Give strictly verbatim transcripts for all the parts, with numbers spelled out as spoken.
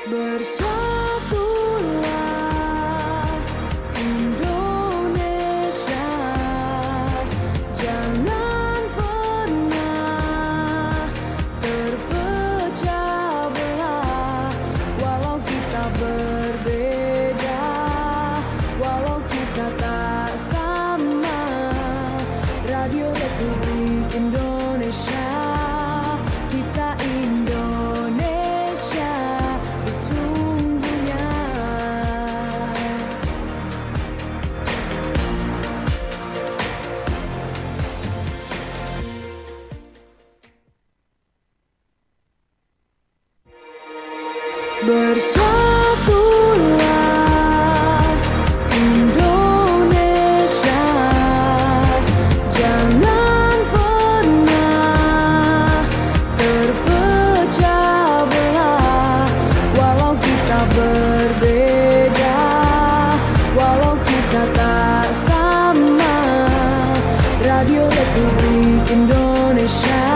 Bersatulah Indonesia, jangan pernah terpecah belah. Walau kita berbeda, walau kita tak sama, Radio Republik Indonesia, kita Indonesia sesungguhnya. Bersatulah Indonesia, jangan pernah terpecah belah. Walau kita berbeda, walau kita tak sama, Radio Republik Indonesia,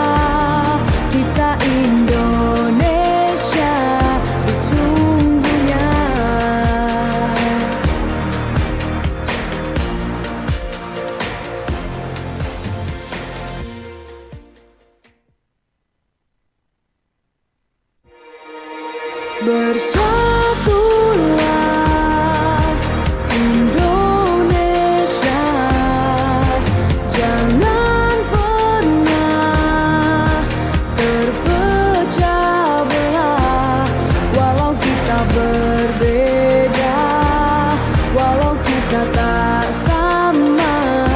kita Indonesia sesungguhnya. Bersatulah Indonesia, jangan pernah terpecah belah. Walau kita berbeda, walau kita tak sama,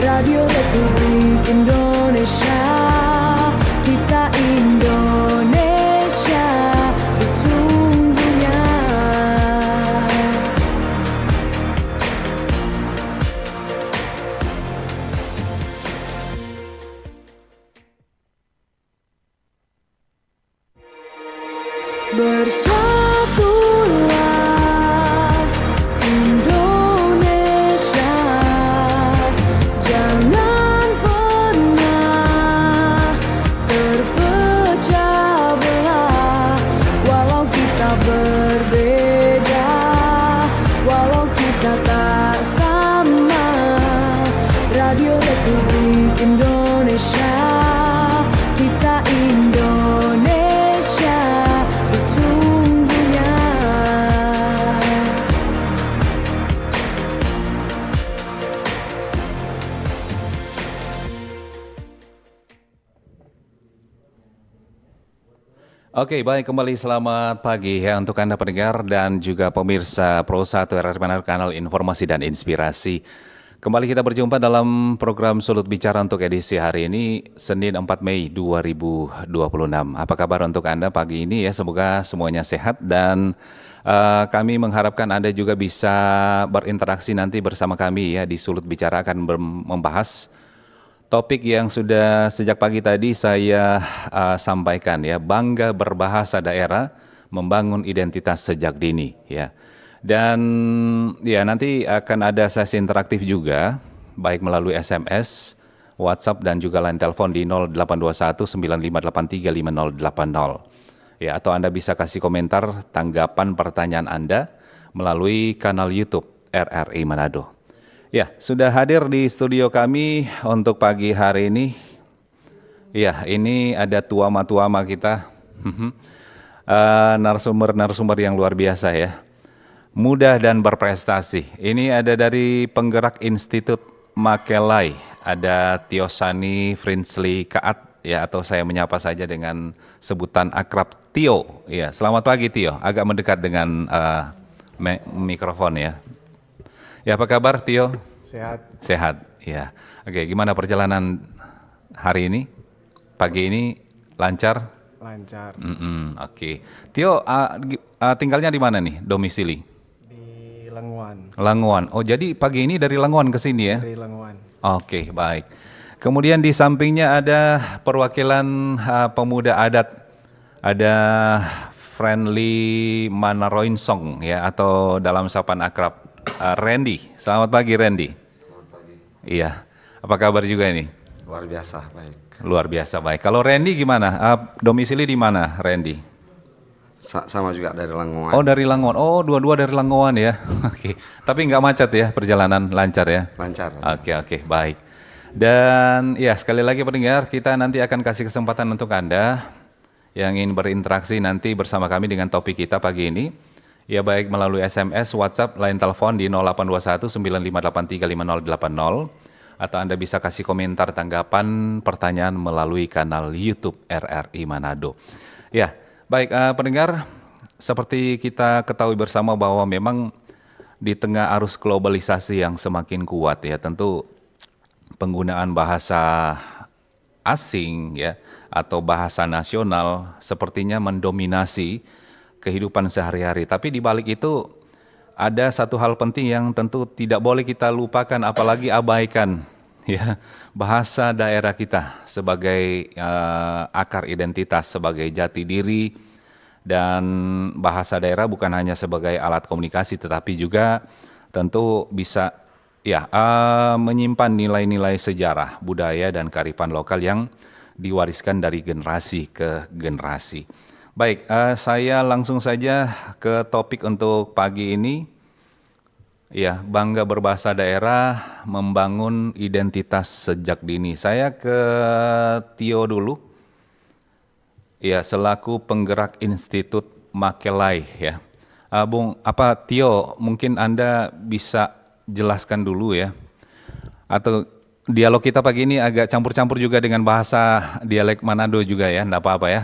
Radio Republik Indonesia, kita Indonesia sesungguhnya. Bersatulah Indonesia, jangan pernah terpecah belah. Walau kita berbeda, walau kita tak sama, Radio Republik Indonesia, kita Indonesia sesungguhnya. Oke, baik, kembali selamat pagi ya untuk Anda pendengar dan juga pemirsa Pro satu R R I Manado, kanal informasi dan inspirasi. Kembali kita berjumpa dalam program Sulut Bicara untuk edisi hari ini, Senin empat Mei dua ribu dua puluh enam. Apa kabar untuk Anda pagi ini ya? Semoga semuanya sehat dan, eh, kami mengharapkan Anda juga bisa berinteraksi nanti bersama kami ya di Sulut Bicara akan ber-, membahas topik yang sudah sejak pagi tadi saya, eh, sampaikan ya, bangga berbahasa daerah, membangun identitas sejak dini ya. Dan ya, nanti akan ada sesi interaktif juga, baik melalui S M S, WhatsApp, dan juga line telepon di nol delapan dua satu sembilan lima delapan tiga lima nol delapan nol. Ya, atau Anda bisa kasih komentar, tanggapan, pertanyaan Anda melalui kanal YouTube R R I Manado. Ya, sudah hadir di studio kami untuk pagi hari ini. Ya, ini ada tuama-tuama kita. Mhm. Eh, narasumber-narasumber yang luar biasa ya. Muda dan berprestasi. Ini ada dari penggerak Institut Makelai. Ada Tio Sani, Frinsley, Kaat, ya, atau saya menyapa saja dengan sebutan akrab Tio. Ya, selamat pagi Tio. Agak mendekat dengan, eh, me-, mikrofon ya. Ya, apa kabar, Tio? Sehat. Sehat, ya. Oke, gimana perjalanan hari ini? Pagi ini lancar? Lancar. Mm-mm, oke. Tio, ah, gi-, ah, tinggalnya di mana nih, domisili? Di Lengowan. Lengowan. Oh, jadi pagi ini dari Lengowan ke sini ya? Dari Lengowan. Oke, baik. Kemudian di sampingnya ada perwakilan, ah, pemuda adat. Ada Friendly Manaroinsong ya, atau dalam sapaan akrab, eh, Randy. Selamat pagi, Randy. Selamat pagi. Iya. Apa kabar juga ini? Luar biasa, baik. Luar biasa baik. Kalau Randy gimana? Eh, domisili di mana, Randy? Sa- sama juga dari Langoan. Oh, dari Langoan. Oh, dua-dua dari Langoan ya. Oke. Tapi nggak macet ya, perjalanan lancar ya. Lancar. Oke, oke, baik. Dan ya, sekali lagi pendengar, kita nanti akan kasih kesempatan untuk Anda yang ingin berinteraksi nanti bersama kami dengan topik kita pagi ini. Ya, baik melalui S M S, WhatsApp, line telepon di nol delapan dua satu sembilan lima delapan tiga lima nol delapan nol, atau Anda bisa kasih komentar, tanggapan, pertanyaan melalui kanal YouTube R R I Manado. Ya, baik, eh, pendengar, seperti kita ketahui bersama bahwa memang di tengah arus globalisasi yang semakin kuat ya, tentu penggunaan bahasa asing ya, atau bahasa nasional sepertinya mendominasi kehidupan sehari-hari. Tapi di balik itu ada satu hal penting yang tentu tidak boleh kita lupakan, apalagi abaikan ya, bahasa daerah kita sebagai, eh, akar identitas, sebagai jati diri. Dan bahasa daerah bukan hanya sebagai alat komunikasi, tetapi juga tentu bisa, ya, eh, menyimpan nilai-nilai sejarah, budaya, dan kearifan lokal yang diwariskan dari generasi ke generasi. Baik, eh, saya langsung saja ke topik untuk pagi ini. Ya, bangga berbahasa daerah, membangun identitas sejak dini. Saya ke Tio dulu. Ya, selaku penggerak Institut Makelai ya. Ah, Bung, apa Tio, mungkin Anda bisa jelaskan dulu ya. Atau dialog kita pagi ini agak campur-campur juga dengan bahasa dialek Manado juga ya, ndak apa-apa ya.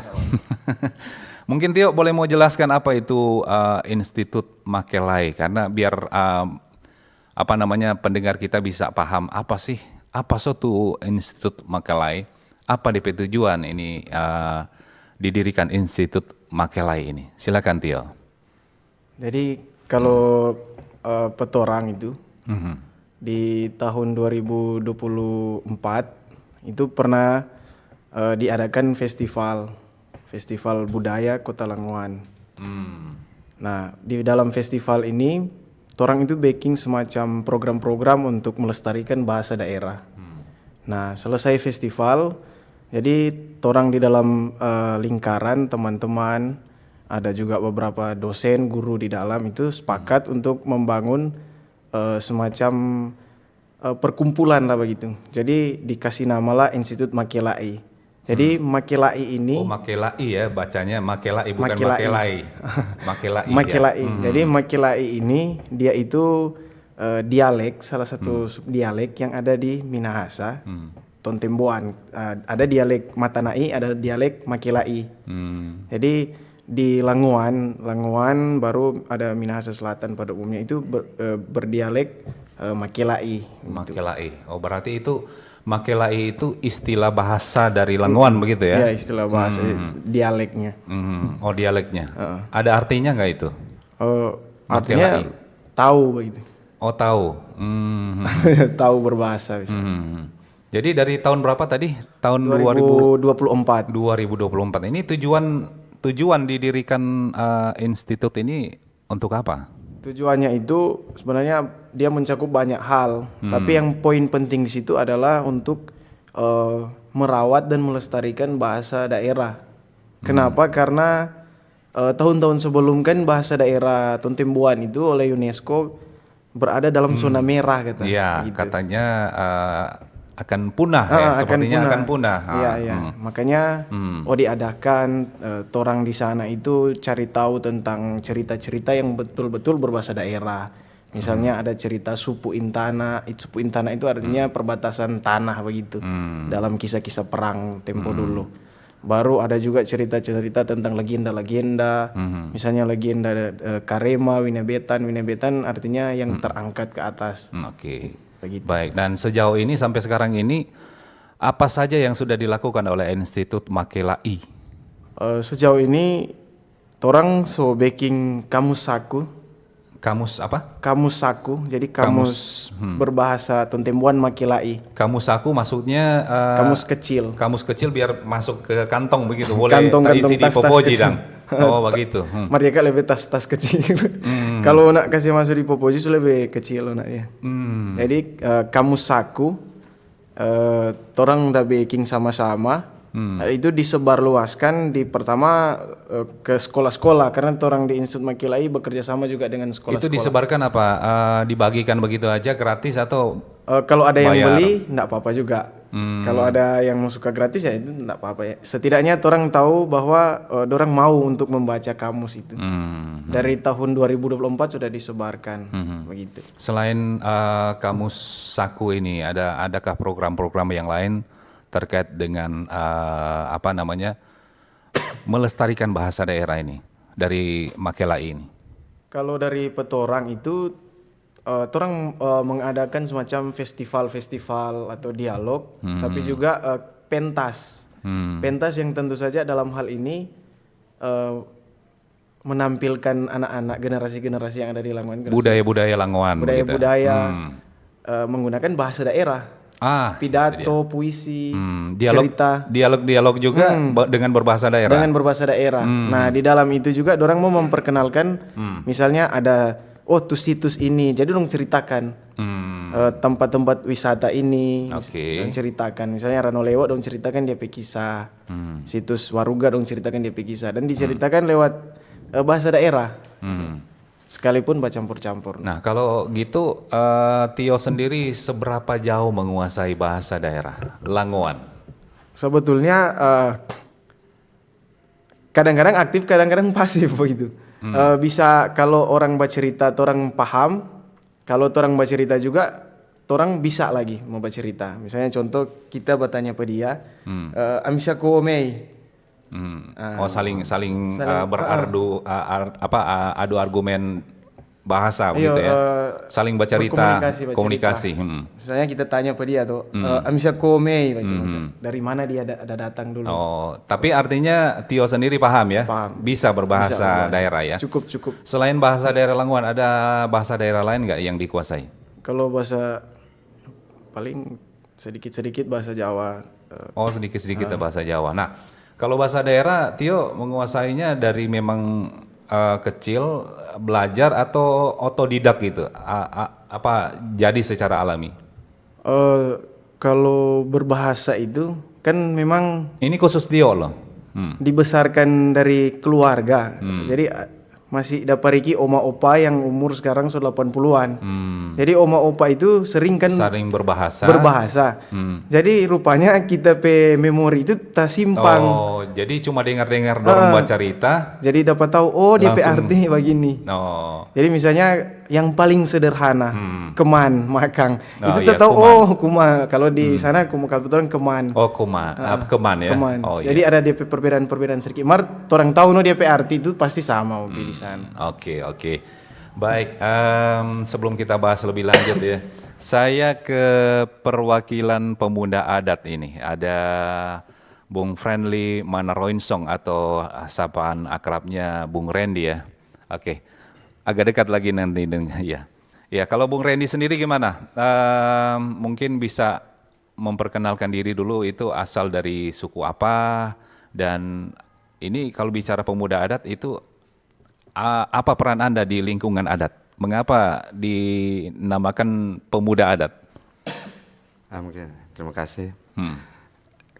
Mungkin Tio boleh mau jelaskan apa itu, eh, Institut Makelai, karena biar, eh, apa namanya, pendengar kita bisa paham apa sih, apa so tu Institut Makelai, apa depe tujuan ini, eh, didirikan Institut Makelai ini. Silakan Tio. Jadi kalau, eh, petorang itu Mhm. di tahun dua ribu dua puluh empat itu pernah, eh, diadakan festival, festival budaya Kota Langoan. Hmm. Nah, di dalam festival ini, torang itu bikin semacam program-program untuk melestarikan bahasa daerah. Hmm. Nah, selesai festival, jadi torang di dalam, eh, lingkaran teman-teman, ada juga beberapa dosen, guru di dalam itu sepakat untuk membangun, eh, semacam, eh, perkumpulan lah begitu. Jadi dikasih nama lah Institut Makelai. Jadi Makelai ini Oh, Makelai ya bacanya, Makelai bukan Makelai. Makelai. Makelai. Ya. Makelai. Hmm. Jadi Makelai ini dia itu, eh, dialek, salah satu Hmm. subdialek yang ada di Minahasa. Hmm. Tontemboan. Ah, ada dialek Matanai, ada dialek Makelai. Hmm. Jadi di Langoan, Langoan baru ada Minahasa Selatan pada umumnya itu ber-, eh, berdialek, eh, Makelai. Gitu. Makelai. Oh, berarti itu Makelai itu istilah bahasa dari Langoan begitu ya? Ya, istilah bahasa, Hmm. dialeknya. Hmm. Oh, dialeknya. Heeh. Ada artinya nggak itu? Oh, artinya Makelai. Tahu begitu. Oh, tahu. Hmm. Tahu berbahasa bisa. Hmm. Jadi dari tahun berapa tadi? Tahun dua ribu dua puluh empat. Dua ribu dua puluh empat. Ini tujuan tujuan didirikan, eh, institut ini untuk apa? Tujuannya itu sebenarnya dia mencakup banyak hal, hmm. Tapi yang poin penting di situ adalah untuk, eh, merawat dan melestarikan bahasa daerah. Hmm. Kenapa? Karena, eh, tahun-tahun sebelum kan bahasa daerah Tontemboan itu oleh UNESCO berada dalam hmm. zona merah kata. Iya, gitu. Katanya, eh, akan punah ah, ya, sepertinya akan punah. Akan punah. Ah, iya, iya. Hmm. Makanya hmm. Oh diadakan, eh, torang di sana itu cari tahu tentang cerita-cerita yang betul-betul berbahasa daerah. Misalnya hmm. Ada cerita Supu Intana, supu intana itu artinya hmm. Perbatasan tanah begitu. Hmm. Dalam kisah-kisah perang tempo hmm. Dulu. Baru ada juga cerita-cerita tentang legenda-legenda. Hmm. Misalnya legenda, eh, Karema, Winebetan. Winebetan artinya yang hmm. Terangkat ke atas. Hmm, oke. Okay. Begitu. Baik, dan sejauh ini sampai sekarang ini apa saja yang sudah dilakukan oleh Institut Makelai? Uh, sejauh ini torang so beking kamus saku. Kamus apa? Kamus saku. Jadi kamus, kamus hmm. Berbahasa Tontemboan Makelai. Kamus saku maksudnya, uh, kamus kecil. Kamus kecil biar masuk ke kantong begitu. Boleh kantong, kantong, isi tas, di popoji dang. Oh begitu. Hmm. Mereka lebih tas-tas kecil. Hmm. Kalau nak kasih masuk di popoji lebih kecil nak ya. Hmm. Jadi uh, kamus saku, uh, torang udah beking sama-sama. Hmm. Itu disebarluaskan di pertama, eh, ke sekolah-sekolah, karena torang di Institut Makelai bekerja sama juga dengan sekolah-sekolah. Itu disebarkan apa? Eh, dibagikan begitu aja gratis atau Eh, kalau ada yang bayar? Beli, nggak apa-apa juga. Hmm. Kalau ada yang suka gratis, ya itu nggak apa-apa ya. Setidaknya torang tahu bahwa, eh, dorang mau untuk membaca kamus itu. Hmm. Dari tahun dua ribu dua puluh empat sudah disebarkan, hmm, begitu. Selain, eh, kamus Saku ini, ada, adakah program-program yang lain terkait dengan, eh, apa namanya, melestarikan bahasa daerah ini dari Makelai ini? Kalau dari petorang itu, eh, torang, eh, mengadakan semacam festival-festival atau dialog, hmm, tapi juga, eh, pentas. Hmm. Pentas yang tentu saja dalam hal ini, eh, menampilkan anak-anak, generasi-generasi yang ada di Langoan. Budaya-budaya Langoan, begitu. Budaya-budaya, hmm, eh, menggunakan bahasa daerah. Ah, itu dia. Pidato, puisi, hmm, dialog, cerita. Dialog-dialog juga, hmm, ba-, dengan berbahasa daerah. Dengan berbahasa daerah. Hmm. Nah, di dalam itu juga dorang mau memperkenalkan, hmm, misalnya ada, oh, tu situs ini, jadi dong ceritakan, hmm, eh, tempat-tempat wisata ini, oke, dong ceritakan. Misalnya Rano Lewo, dong ceritakan dia pe kisah. Hmm. Situs Waruga, dong ceritakan dia pe kisah. Dan diceritakan, hmm, lewat, eh, bahasa daerah. Hmm. Sekalipun bacampur-campur. Nah, kalau gitu, eh, Tio sendiri seberapa jauh menguasai bahasa daerah Langoan? Sebetulnya, eh, kadang-kadang aktif, kadang-kadang pasif begitu. Hmm. Eh, bisa kalau orang bacerita, torang paham. Kalau torang bacerita juga, torang bisa lagi mo bacerita. Misalnya contoh, kita batanya pa dia, hmm, eh, "Amisa ko mei?" Hmm. Ah. Oh, saling, saling, saling, eh, berardu, eh, ar-, apa, eh, adu argumen bahasa, iyo, begitu ya? Eh, saling bacerita, berkomunikasi, bacerita. Komunikasi, hmm. Misalnya kita tanya pa dia tuh, hmm, eh, "Amisa ko mei?" Begitu, hmm, maksud, dari mana dia ada, ada datang dulu. Oh, tapi artinya Tio sendiri paham ya? Paham. Bisa berbahasa, bisa berbahasa daerah ya? Cukup, cukup. Selain bahasa daerah Langoan, ada bahasa daerah lain nggak yang dikuasai? Kalau bahasa, paling sedikit-sedikit bahasa Jawa, eh. Oh, sedikit-sedikit, eh, bahasa Jawa. Nah, kalau bahasa daerah, Tio menguasainya dari memang, eh, kecil, belajar atau otodidak gitu? A-, a-, apa jadi secara alami? Eh, kalau berbahasa itu kan memang. Ini khusus Tio loh. Hmm. Dibesarkan dari keluarga. Hmm. Jadi, a-, masih dapa riki oma opa yang umur sekarang so delapan puluhan. Hmm. Jadi oma opa itu sering kan. Sering berbahasa. Berbahasa. Hmm. Jadi rupanya kita pe memori itu tasimpang. Oh, jadi cuma dengar-dengar dorang, ah, bacarita. Jadi dapa tahu, oh, dia pe langsung arti begini. Oh. Jadi misalnya yang paling sederhana, hmm, keman, makang. Oh, itu iya, ta tahu, keman. Oh, kuma. Kalau di, hmm, sana kuma, kalau orang keman. Oh, kuma. Ah, ah, keman ya? Keman. Oh, iya. Jadi ada dia pe perbedaan-perbedaan sedikit. Mar, orang tahu no dia pe arti itu pasti sama, hmm, di sana. Oke, oke. Baik, em, sebelum kita bahas lebih lanjut ya, saya ke perwakilan pemuda adat ini. Ada Bung Friendly Manaroinsong atau, ah, sapaan akrabnya Bung Randy ya. Oke, agak dekat lagi nanti dengan, ya. Ya, kalau Bung Randy sendiri gimana? Em, mungkin bisa memperkenalkan diri dulu, itu asal dari suku apa, dan ini kalau bicara pemuda adat itu, a-, apa peran Anda di lingkungan adat? Mengapa dinamakan pemuda adat? Ah, oke, terima kasih. Hmm.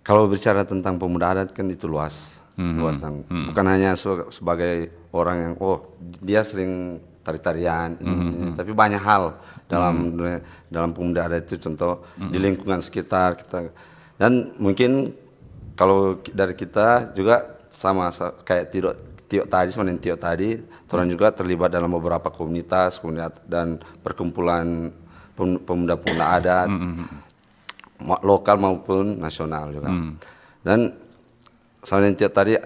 Kalau bicara tentang pemuda adat kan itu luas, hmm, luas, dan, hmm, bukan hanya se-, sebagai orang yang, oh, dia sering tari-tarian, ini, hmm, ini, hmm, tapi banyak hal dalam, hmm, dunia, dalam pemuda adat itu, contoh, hmm, di lingkungan sekitar kita. Dan mungkin kalau ki-, dari kita juga sama, sa-, kayak Tio, Tio tadi, sama dengan Tio tadi, torang, hmm, juga terlibat dalam beberapa komunitas, komunitas dan perkumpulan pem-, pemuda-pemuda adat, hmm, hmm, hmm, ma-, lokal maupun nasional juga. Hmm. Dan sama dengan Tio tadi,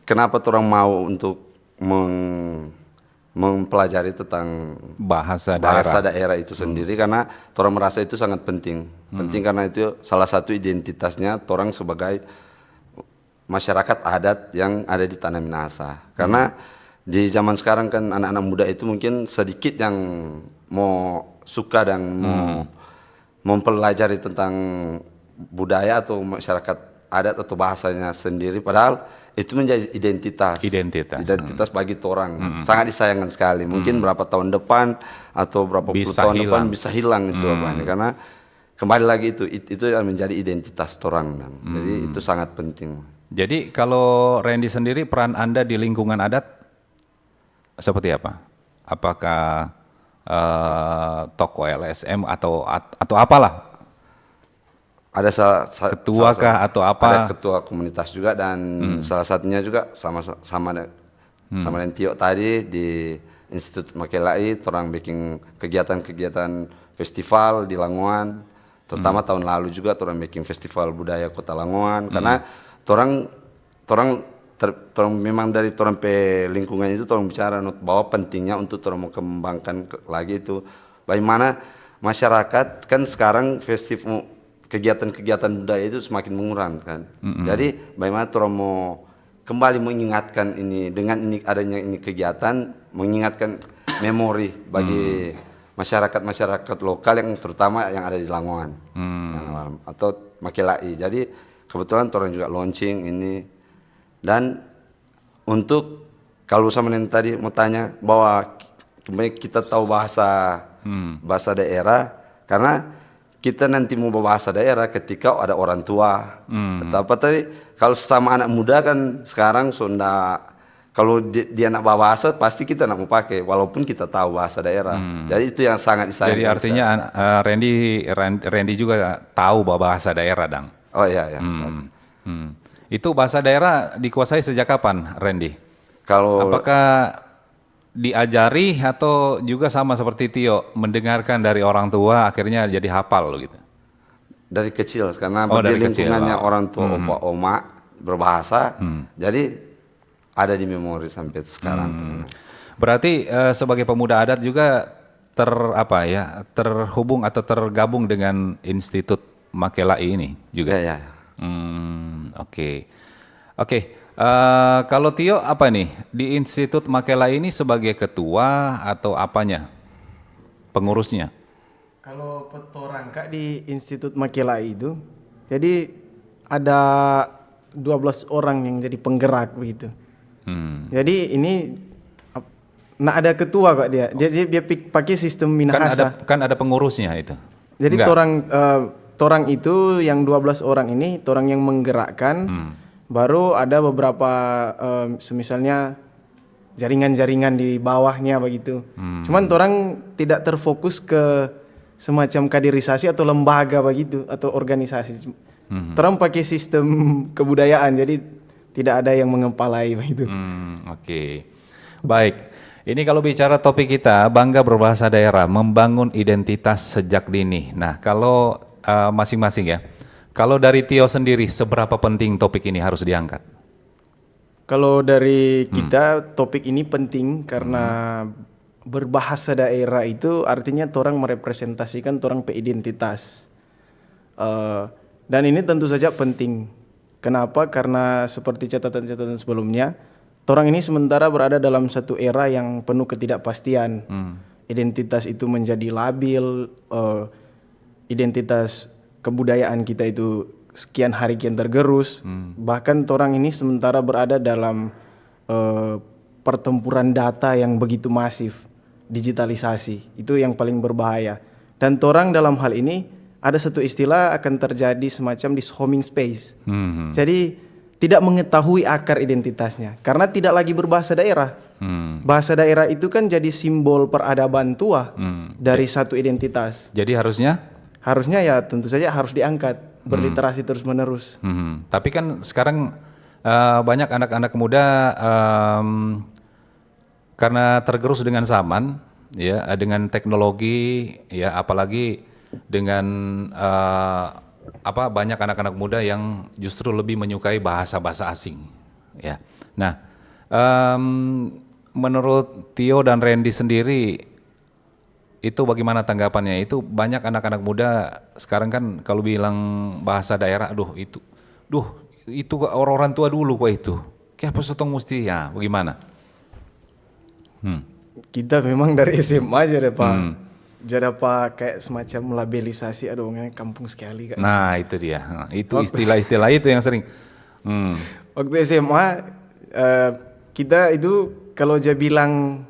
kenapa torang mau untuk meng-, mempelajari tentang bahasa, bahasa daerah, daerah itu, hmm, sendiri? Karena torang merasa itu sangat penting. Hmm. Penting karena itu salah satu identitasnya torang sebagai masyarakat adat yang ada di Tanah Minahasa. Karena, hmm, di zaman sekarang kan anak-anak muda itu mungkin sedikit yang mau suka dan mau, hmm, mempelajari tentang budaya atau masyarakat adat atau bahasanya sendiri, padahal itu menjadi identitas. Identitas, identitas, hmm, bagi torang. Hmm. Sangat disayangkan sekali. Mungkin, hmm, berapa tahun depan atau berapa puluh tahun depan bisa hilang itu, hmm, apa ini. Karena kembali lagi itu, it-, itu yang menjadi identitas torang, dang. Jadi, hmm, itu sangat penting. Jadi, kalau Randy sendiri, peran Anda di lingkungan adat seperti apa? Apakah, eh, tokoh L S M atau at-, atau apalah? Ada sa-, sa-, ketua salah kah satu, atau apa? Ada ketua komunitas juga dan, hmm, salah satunya juga sama, sama de-, hmm, sama deng Tio tadi di Institut Makelai, torang biking kegiatan-kegiatan festival di Langoan. Terutama, hmm, tahun lalu juga torang biking festival budaya Kota Langoan. Hmm. Karena torang, torang ter-, torang memang dari torang pe lingkungan itu torang bicara no, bahwa pentingnya untuk torang mau kembangkan ke-, lagi itu. Bagaimana masyarakat kan sekarang festival, kegiatan-kegiatan budaya itu semakin mengurang kan. Mm-mm. Jadi bagaimana torang mau kembali mengingatkan ini, dengan ini, adanya ini kegiatan, mengingatkan memori bagi, hmm, masyarakat-masyarakat lokal yang terutama yang ada di Langoan, hmm, yang Langoan atau Makelai. Jadi kebetulan torang juga launching ini. Dan untuk, kalau sama yang tadi mau tanya, bahwa ki-, kita tahu bahasa, hmm, bahasa daerah, karena kita nanti mau bahasa daerah ketika ada orang tua. Hmm. Atau apa tadi, kalau sama anak muda kan sekarang so nda, kalau di-, dia nak bahasa, pasti kita nak mau pakai, walaupun kita tahu bahasa daerah. Hmm. Jadi itu yang sangat disayangkan. Jadi artinya, an-, eh, Randy, Ran-, Randy juga tahu bahasa daerah, dang? Oh, iya, iya. Hmm. Hmm. Itu bahasa daerah dikuasai sejak kapan, Randy? Kalau apakah diajari atau juga sama seperti Tio, mendengarkan dari orang tua, akhirnya jadi hafal gitu? Dari kecil, karena, oh, di lingkungannya orang tua, hmm, opa, oma, berbahasa, hmm, jadi ada di memori sampai sekarang. Hmm. Berarti, eh, sebagai pemuda adat juga ter-, apa ya, terhubung atau tergabung dengan Institut Makelai ini juga? Ya, ya. Hmm, oke. Oke, eh, kalau Tio apa nih? Di Institut Makelai ini sebagai ketua atau apanya? Pengurusnya? Kalau petorang, Kak, di Institut Makelai itu, jadi ada dua belas orang yang jadi penggerak begitu. Hmm. Jadi ini ap-, nah, ada ketua, Kak, dia. Dia, dia, dia pik-, pakai sistem Minahasa. Kan ada, kan ada pengurusnya itu. Jadi torang, eh, torang itu yang dua belas orang ini, torang yang menggerakkan. Hmm. Baru ada beberapa, eh, semisalnya jaringan-jaringan di bawahnya begitu. Hmm. Cuman torang tidak terfokus ke semacam kaderisasi atau lembaga begitu, atau organisasi. Hmm. Torang pakai sistem kebudayaan, jadi tidak ada yang mengepalai begitu. Hmm, oke. Baik. Ini kalau bicara topik kita, bangga berbahasa daerah, membangun identitas sejak dini. Nah, kalau, eh, masing-masing ya, kalau dari Tio sendiri, seberapa penting topik ini harus diangkat? Kalau dari kita, topik ini penting karena berbahasa daerah itu artinya torang merepresentasikan torang pe identitas. Eh, dan ini tentu saja penting. Kenapa? Karena seperti catatan-catatan sebelumnya, torang ini sementara berada dalam satu era yang penuh ketidakpastian. Hmm. Identitas itu menjadi labil, eh, identitas kebudayaan kita itu sekian hari kian tergerus. Hmm. Bahkan torang ini sementara berada dalam, eh, pertempuran data yang begitu masif, digitalisasi. Itu yang paling berbahaya. Dan torang dalam hal ini ada satu istilah akan terjadi semacam dishoming space. Hmm. Jadi tidak mengetahui akar identitasnya karena tidak lagi berbahasa daerah. Hmm. Bahasa daerah itu kan jadi simbol peradaban tua, hmm, dari satu identitas. Jadi harusnya? Harusnya ya tentu saja harus diangkat, hmm, berliterasi terus-menerus. Hmm. Tapi kan sekarang, eh, banyak anak-anak muda, em, karena tergerus dengan zaman, ya, dengan teknologi, ya, apalagi dengan, eh, apa, banyak anak-anak muda yang justru lebih menyukai bahasa-bahasa asing, ya. Nah, em, menurut Tio dan Randy sendiri, itu bagaimana tanggapannya? Itu banyak anak-anak muda sekarang kan kalau bilang bahasa daerah, "Aduh, itu, duh, itu orang-orang tua dulu kok itu. Kiapa so tong musti," ya, bagaimana? Hmm. Kita memang dari S M A aja deh, Pak. Hmm. Jadi apa kayak semacam labelisasi, aduh, ngana kampung sekali, Kak. Nah, itu dia. Nah, itu istilah-istilah itu yang sering. Hmm. Waktu S M A, eh, kita itu kalau ja bilang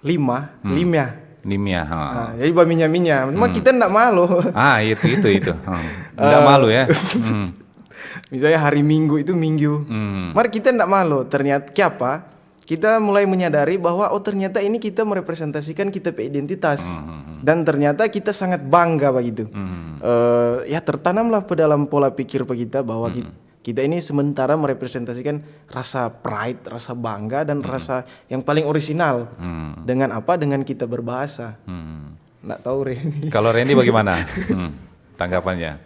lima, hmm, lima. Limia, ha. Nah, jadi baminya-minya. Cuma kita ndak malu. Ah, itu itu itu. Hmm. Ndak malu ya. Hmm. Misalnya hari Minggu itu Minggu. Hmm. Mar kita ndak malu. Ternyata kiapa? Kita mulai menyadari bahwa oh ternyata ini kita merepresentasikan kita pe identitas. Dan ternyata kita sangat bangga begitu. Hmm. Eh, ya tertanamlah ke dalam pola pikir pe kita bahwa ki- kita ini sementara merepresentasikan rasa pride, rasa bangga dan rasa yang paling orisinal. Hmm. Dengan apa? Dengan kita berbahasa. Hmm. Nggak tahu Reni. Kalau Randy bagaimana? Hmm, tanggapannya?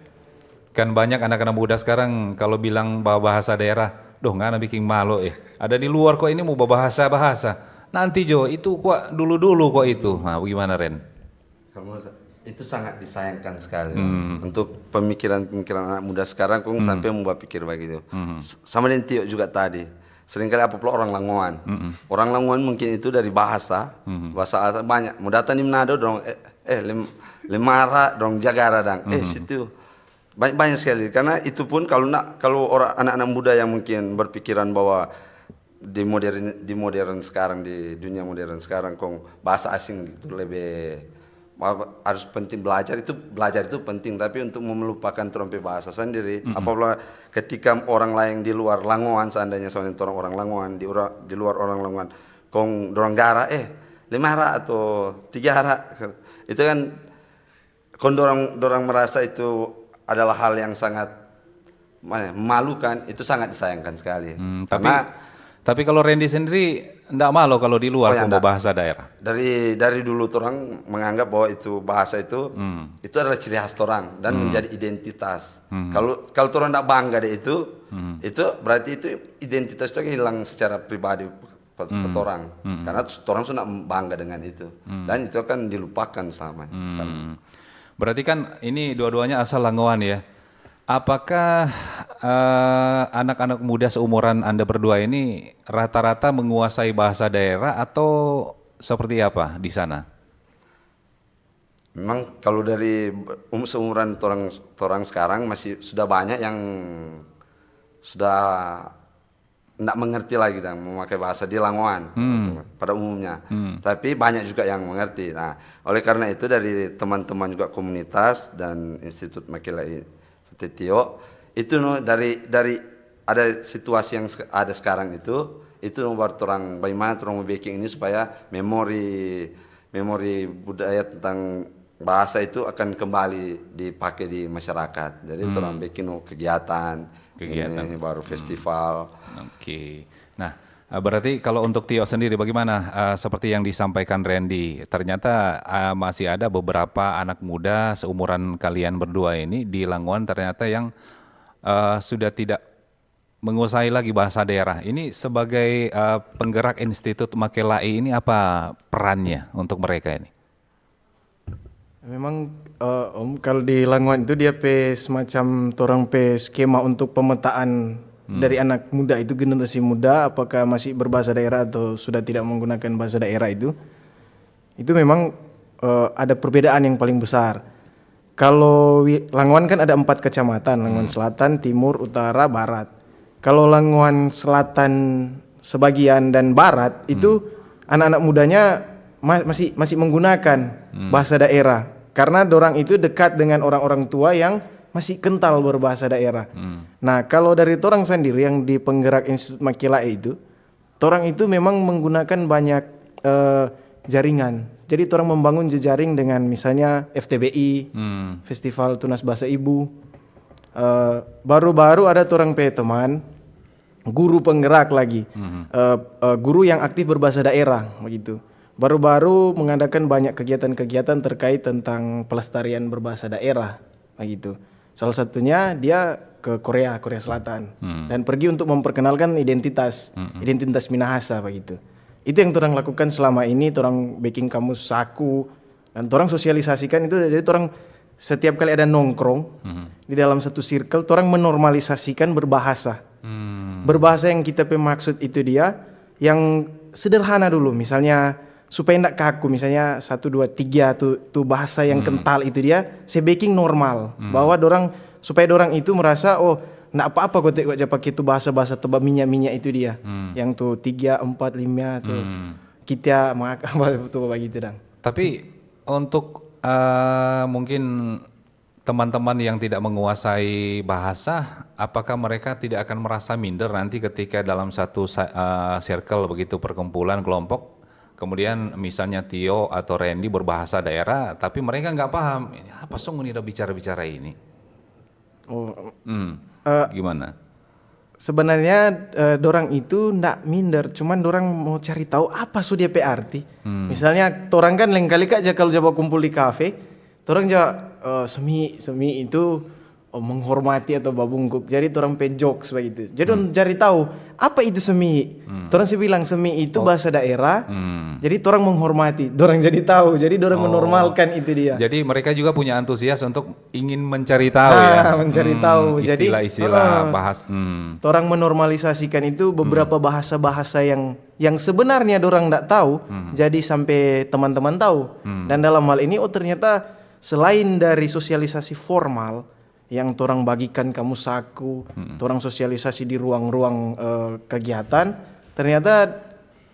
Kan banyak anak-anak muda sekarang kalau bilang ba- bahasa daerah, "Duh, ngana biking malu eh. Ada di luar kok ini mau babahasa-bahasa. Nanti jo, itu kok dulu-dulu kok itu." Nah, bagaimana Ren? Kalau menurut saya, itu sangat disayangkan sekali Hmm. untuk pemikiran-pemikiran anak muda sekarang kong sampai mau berpikir begitu. Hmm. S- Sama dengan Tio juga tadi. Seringkali apa pula orang Langoan. Mm-mm. Orang Langoan mungkin itu dari bahasa, Mhm. bahasa asal banyak. Mau datang di Manado dong, eh, eh lem, lemara dong jagara dang. Eh Mhm. Situ banyak, banyak sekali. Karena itu pun kalau nak kalau orang anak-anak muda yang mungkin berpikiran bahwa di modern di modern sekarang, di dunia modern sekarang, kong bahasa asing itu lebih apa, harus penting belajar itu, belajar itu penting, tapi untuk melupakan torang pe bahasa sendiri, apabila ketika orang lain di luar Langoan, seandainya seandainya orang orang Langoan di, ura- di luar orang Langoan, kong dorang gara eh lemara atau tigara, itu kan kong dorang dorang merasa itu adalah hal yang sangat mana, memalukan, itu sangat disayangkan sekali. Hmm, tapi Karena tapi kalau Randy sendiri ndak malu kalau di luar Oh, ya, kong ndak. Bahasa daerah. Dari dari dulu orang menganggap bahwa itu bahasa itu Hmm. itu adalah ciri khas orang dan menjadi identitas. Hmm. Kalau kalau orang tidak bangga deh itu, Hmm. itu berarti itu identitas itu hilang secara pribadi pe- pe- Hmm. orang. Hmm. Karena orang sudah bangga dengan itu Hmm. dan itu akan dilupakan selamanya. Hmm. Berarti kan ini dua-duanya asal Langoan ya. Apakah eh, anak-anak muda seumuran Anda berdua ini rata-rata menguasai bahasa daerah atau seperti apa di sana? Memang kalau dari um, seumuran orang orang sekarang masih sudah banyak yang sudah ndak mengerti lagi dan memakai bahasa di Langoan Hmm. pada umumnya. Hmm. Tapi banyak juga yang mengerti. Nah, oleh karena itu dari teman-teman juga komunitas dan Institut Makila'i seperti Tio, itu no dari dari ada situasi yang sek- ada sekarang itu, itu no buat orang bagaimana orang mau bikin ini supaya memori memori budaya tentang bahasa itu akan kembali dipakai di masyarakat. Jadi orang bikin no kegiatan, Kegiatan. ini baru festival. Oke. Nah, eh, berarti kalau untuk Tio sendiri bagaimana? Eh, seperti yang disampaikan Randy, ternyata eh, masih ada beberapa anak muda seumuran kalian berdua ini di Langoan ternyata yang eh, sudah tidak menguasai lagi bahasa daerah. Ini sebagai eh, penggerak Institut Makila'i ini apa perannya untuk mereka ini? Memang eh, Om, kalau di Langoan itu dia pe semacam torang pe skema untuk pemetaan dari anak muda itu, generasi muda, apakah masih berbahasa daerah atau sudah tidak menggunakan bahasa daerah itu, itu memang eh, ada perbedaan yang paling besar. Kalau wi- Langoan kan ada empat kecamatan, Langoan Selatan, Timur, Utara, Barat. Kalau Langoan Selatan sebagian dan Barat itu anak-anak mudanya ma- masih masih menggunakan bahasa daerah karena dorang itu dekat dengan orang-orang tua yang masih kental berbahasa daerah. Nah, kalau dari torang sendiri yang di penggerak Institut Makila'i itu, torang itu memang menggunakan banyak eh, jaringan. Jadi torang membangun jejaring dengan misalnya F T B I, Hmm. Festival Tunas Bahasa Ibu. Eh, baru-baru ada torang pe teman guru penggerak lagi, Mhm. Eh, eh, guru yang aktif berbahasa daerah begitu. Baru-baru mengadakan banyak kegiatan-kegiatan terkait tentang pelestarian berbahasa daerah begitu. Salah satunya dia ke Korea, Korea Selatan, Hmm. dan pergi untuk memperkenalkan identitas, Hmm. identitas Minahasa begitu. Itu yang orang lakukan selama ini, orang bikin kamus saku, dan orang sosialisasikan itu. Jadi orang setiap kali ada nongkrong Mhm. di dalam satu circle, orang menormalisasikan berbahasa. Hmm. Berbahasa yang kita pe maksud itu dia yang sederhana dulu, misalnya supaya ndak kaku, misalnya satu dua tiga tuh tuh bahasa yang kental itu dia, saya bikin normal bahwa dorang supaya dorang itu merasa oh ndak apa-apa kok kok ja pakai itu bahasa-bahasa tebal minyak-minyak itu dia, Hmm. yang tuh tiga empat lima tuh Hmm. kita mak apa tuh begitu dang. Tapi untuk, eh, mungkin teman-teman yang tidak menguasai bahasa, apakah mereka tidak akan merasa minder nanti ketika dalam satu sa-, eh, circle begitu, perkumpulan, kelompok, kemudian misalnya Tio atau Randy berbahasa daerah, tapi mereka nggak paham, "Ini apa song ini da bicara-bicara ini?" Oh, Hmm, eh, gimana? sebenarnya, eh, dorang itu ndak minder, cuman dorang mau cari tahu apa su dia pe arti. Hmm. Misalnya, torang kan lengkali ka ja kalau ja bakumpul di kafe, torang ja, eh, semi, semi itu, oh, menghormati atau babungkuk. Jadi torang pe jokes begitu. Jadi dong cari tahu apa itu semi. Torang sih bilang semi itu bahasa daerah. Hmm. Jadi torang menghormati, dorang jadi tahu. Jadi dorang Oh. menormalkan itu dia. Jadi mereka juga punya antusias untuk ingin mencari tahu Ah, ya. mencari Hmm, tahu. Jadi, istilah-istilah ah. bahas. Hmm. Torang menormalisasikan itu beberapa bahasa-bahasa yang yang sebenarnya dorang ndak tahu, jadi sampai teman-teman tahu. Dan dalam hal ini, oh, ternyata selain dari sosialisasi formal yang torang bagikan kamus saku, torang sosialisasi di ruang-ruang, eh, kegiatan, ternyata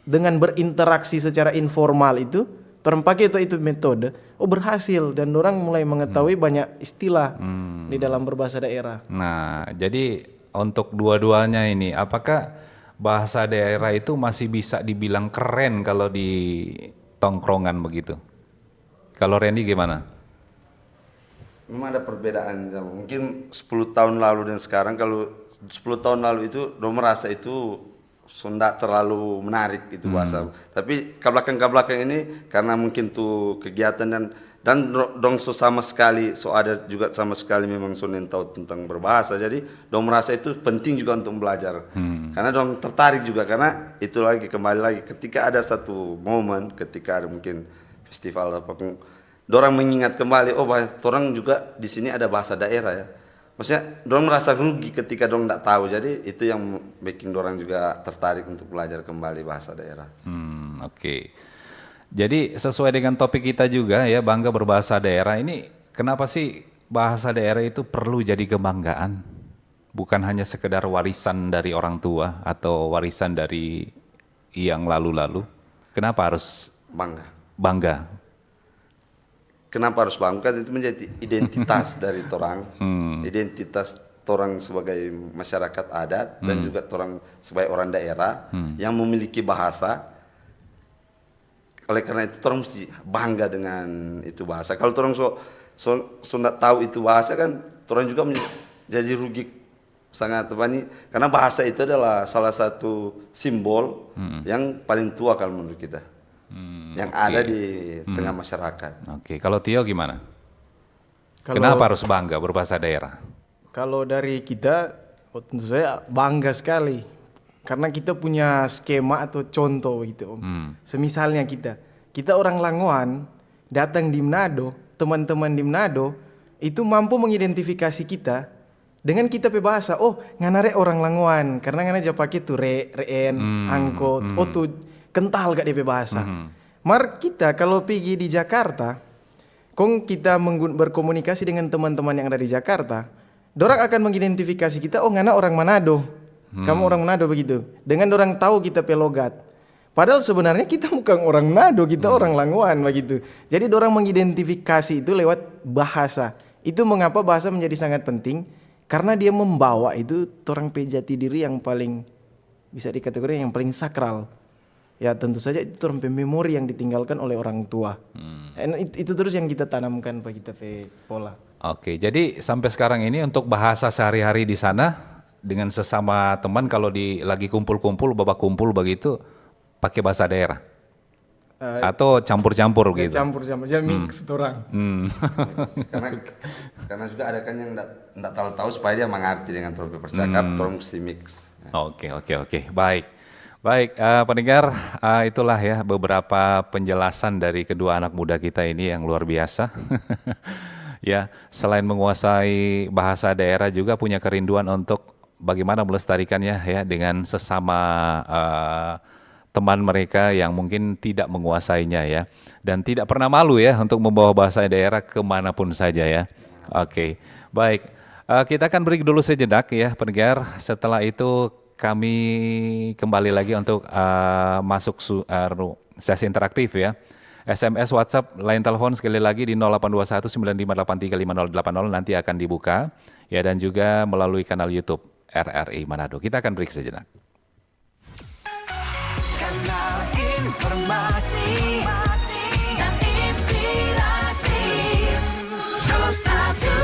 dengan berinteraksi secara informal itu, torang pake itu, itu metode, oh, berhasil, dan dorang mulai mengetahui banyak istilah di dalam berbahasa daerah. Nah, jadi untuk dua-duanya ini, apakah bahasa daerah itu masih bisa dibilang keren kalau di tongkrongan begitu? Kalau Randy gimana? Memang ada perbedaan. Mungkin sepuluh tahun lalu dan sekarang, kalau sepuluh tahun lalu itu dong merasa itu so ndak terlalu menarik itu bahasa. Tapi ka blakang-ka blakang ini, karena mungkin tu kegiatan dan, dan do-, dong so sama sekali, so ada juga sama sekali memang so nintau tentang berbahasa. Jadi dong merasa itu penting juga untuk belajar. Karena dong tertarik juga, karena itu lagi, kembali lagi, ketika ada satu momen, ketika ada mungkin festival apa pun, dorang mengingat kembali, "Oh, bah, torang juga di sini ada bahasa daerah ya." Maksudnya, dorang merasa rugi ketika dorang ndak tahu. Jadi itu yang bikin dorang juga tertarik untuk belajar kembali bahasa daerah. Hmm, oke. Jadi sesuai dengan topik kita juga ya, bangga berbahasa daerah. Ini kenapa sih bahasa daerah itu perlu jadi kebanggaan? Bukan hanya sekedar warisan dari orang tua atau warisan dari yang lalu-lalu. Kenapa harus Bangga. bangga? Kenapa harus bangga? Kan itu menjadi identitas dari torang, identitas torang sebagai masyarakat adat dan juga torang sebagai orang daerah yang memiliki bahasa. Oleh karena itu, torang mesti bangga dengan itu bahasa. Kalau torang so, so, so ndak tahu itu bahasa kan, torang juga men-, jadi rugi sangat apa ni, karena bahasa itu adalah salah satu simbol yang paling tua kalau menurut kita, yang ada di tengah masyarakat. Oke, kalau Tio gimana? Kalau- Kenapa harus bangga berbahasa daerah? Kalau dari kita, oh, tentu saja bangga sekali. Karena kita punya skema atau contoh gitu, Om. Semisalnya kita, kita orang Langoan datang di Manado, teman-teman di Manado itu mampu mengidentifikasi kita dengan kita pe bahasa. Oh, ngana re orang Langoan, karena ngana ja pake tu re, reen, angko, oh tu kental ga dia pe bahasa. Mar kita kalau pigi di Jakarta, kong kita menggun-, berkomunikasi dengan teman-teman yang ada di Jakarta, dorang akan mengidentifikasi kita, "Oh, ngana orang Manado. Kamu orang Manado," begitu. Dengan dorang tahu kita pe logat. Padahal sebenarnya kita bukan orang Manado, kita orang Langoan begitu. Jadi dorang mengidentifikasi itu lewat bahasa. Itu mengapa bahasa menjadi sangat penting, karena dia membawa itu torang pe jati diri yang paling, bisa dikategorikan yang paling sakral. Ya, tentu saja itu torang pe memori yang ditinggalkan oleh orang tua. And it-, itu terus yang kita tanamkan pa kita pe pola. Oke, jadi sampai sekarang ini untuk bahasa sehari-hari di sana dengan sesama teman, kalau di, lagi kumpul-kumpul, babakumpul begitu, pakai bahasa daerah? Eh, Atau campur-campur Ya, gitu? campur-campur, ya mix torang. Hmm. Karena, karena juga ada kan yang ndak, ndak terlalu tahu, supaya dia mengerti dengan torang pe percakap, torang mesti mix. Oke, oke, oke. Baik. Baik, eh, pendengar, eh, itulah ya beberapa penjelasan dari kedua anak muda kita ini yang luar biasa. Ya, selain menguasai bahasa daerah, juga punya kerinduan untuk bagaimana melestarikannya ya dengan sesama, eh, teman mereka yang mungkin tidak menguasainya ya. Dan tidak pernah malu ya untuk membawa bahasa daerah kemanapun saja ya. Oke, baik. Eh, kita akan break dulu sejenak ya, pendengar. Setelah itu kami kembali lagi untuk, eh, masuk su-, eh, ru-, sesi interaktif ya. S M S, WhatsApp, line telepon sekali lagi di nol delapan dua satu sembilan lima delapan tiga lima nol delapan nol, nanti akan dibuka, ya, dan juga melalui kanal YouTube R R I Manado. Kita akan break sejenak. Kanal informasi dan inspirasi. Pro satu.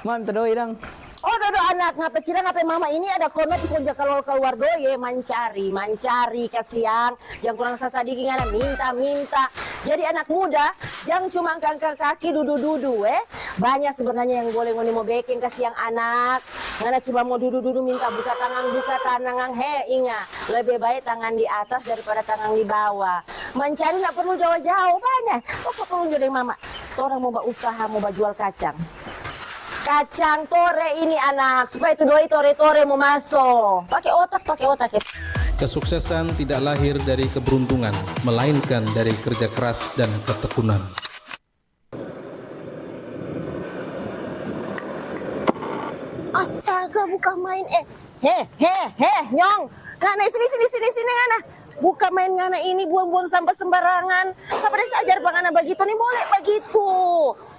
Mantap doi dang. Oh, dodo anak, ngape cira, ngape mama ini ada kono tu konja kaluar-kaluar doi, ye, mancari, mancari, kasiang. Jang kurang sasadiki ngana minta, minta. Jadi anak muda, jang cuma angka-angka kaki dudu-dudu, eh. Banya sebenarnya yang boleh ngoni mo bekeng, kasiang anak. Ngana cuma mo dudu-dudu minta buka tangang, buka tanangang, he, inga. Lebe bae tangan di atas daripada tangang di bawa. Mancari nda perlu jao-jao, banya. Koko tolong jo deng mama. Torang mo bausaha, mo bajual kacang. Kacang tore ini, anak, supaya tu doi tore-tore mo maso. Pake otak, pake otak, ya. Kesuksesan tidak lahir dari keberuntungan, melainkan dari kerja keras dan ketekunan. Astaga, buka main, eh. He, he, he, nyong. Ngana, sini, sini, sini, sini, ngana. Buka main ngana ini, buang-buang sampah sembarangan. Sapa da se ajar pa ngana bagitu ni? Boleh bagitu.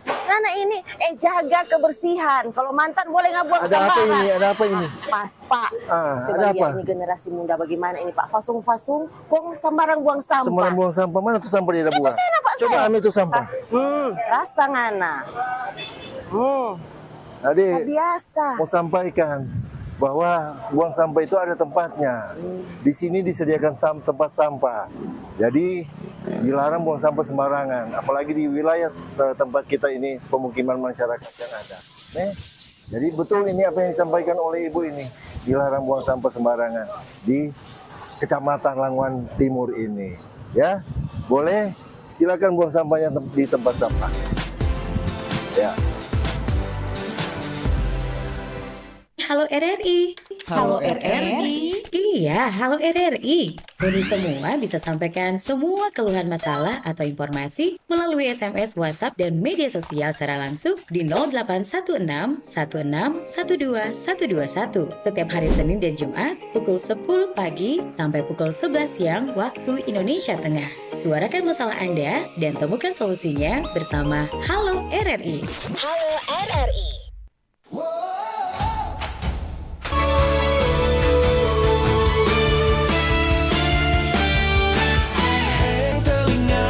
Ngana ini, eh, jaga kebersihan. Kalau mantan boleh nggak buang sembarang. Ada apa ini? Ada apa ini? Pas, Pak. Ah, coba ada lihat apa? Ini generasi muda bagaimana ini, Pak. Fasung-fasung, kong sembarang buang sampah. Sembarang buang sampah. Mana tuh sampah dia ada buang? Itu sana, Pak, coba saya ambil tuh sampah. Hmm, rasa ngana. Hmm. Jadi, biasa. Mau sampaikan bahwa buang sampah itu ada tempatnya. Di sini disediakan sam-, tempat sampah. Jadi, dilarang buang sampah sembarangan, apalagi di wilayah, eh, tempat kita ini, pemukiman masyarakat yang ada. Nih, jadi betul ini apa yang disampaikan oleh Ibu ini, dilarang buang sampah sembarangan di Kecamatan Languan Timur ini. Ya, boleh. Silakan buang sampahnya tem-, di tempat sampah. Ya. Halo R R I. Halo R R I. Iya, halo R R I. Ngoni semua bisa sampaikan semua keluhan, masalah atau informasi melalui S M S, WhatsApp, dan media sosial secara langsung di nol delapan satu enam satu enam satu dua satu dua satu setiap hari Senin dan Jumat pukul sepuluh pagi sampai pukul sebelas siang waktu Indonesia Tengah. Suarakan masalah Anda dan temukan solusinya bersama Halo R R I. Halo R R I. Hei telinga,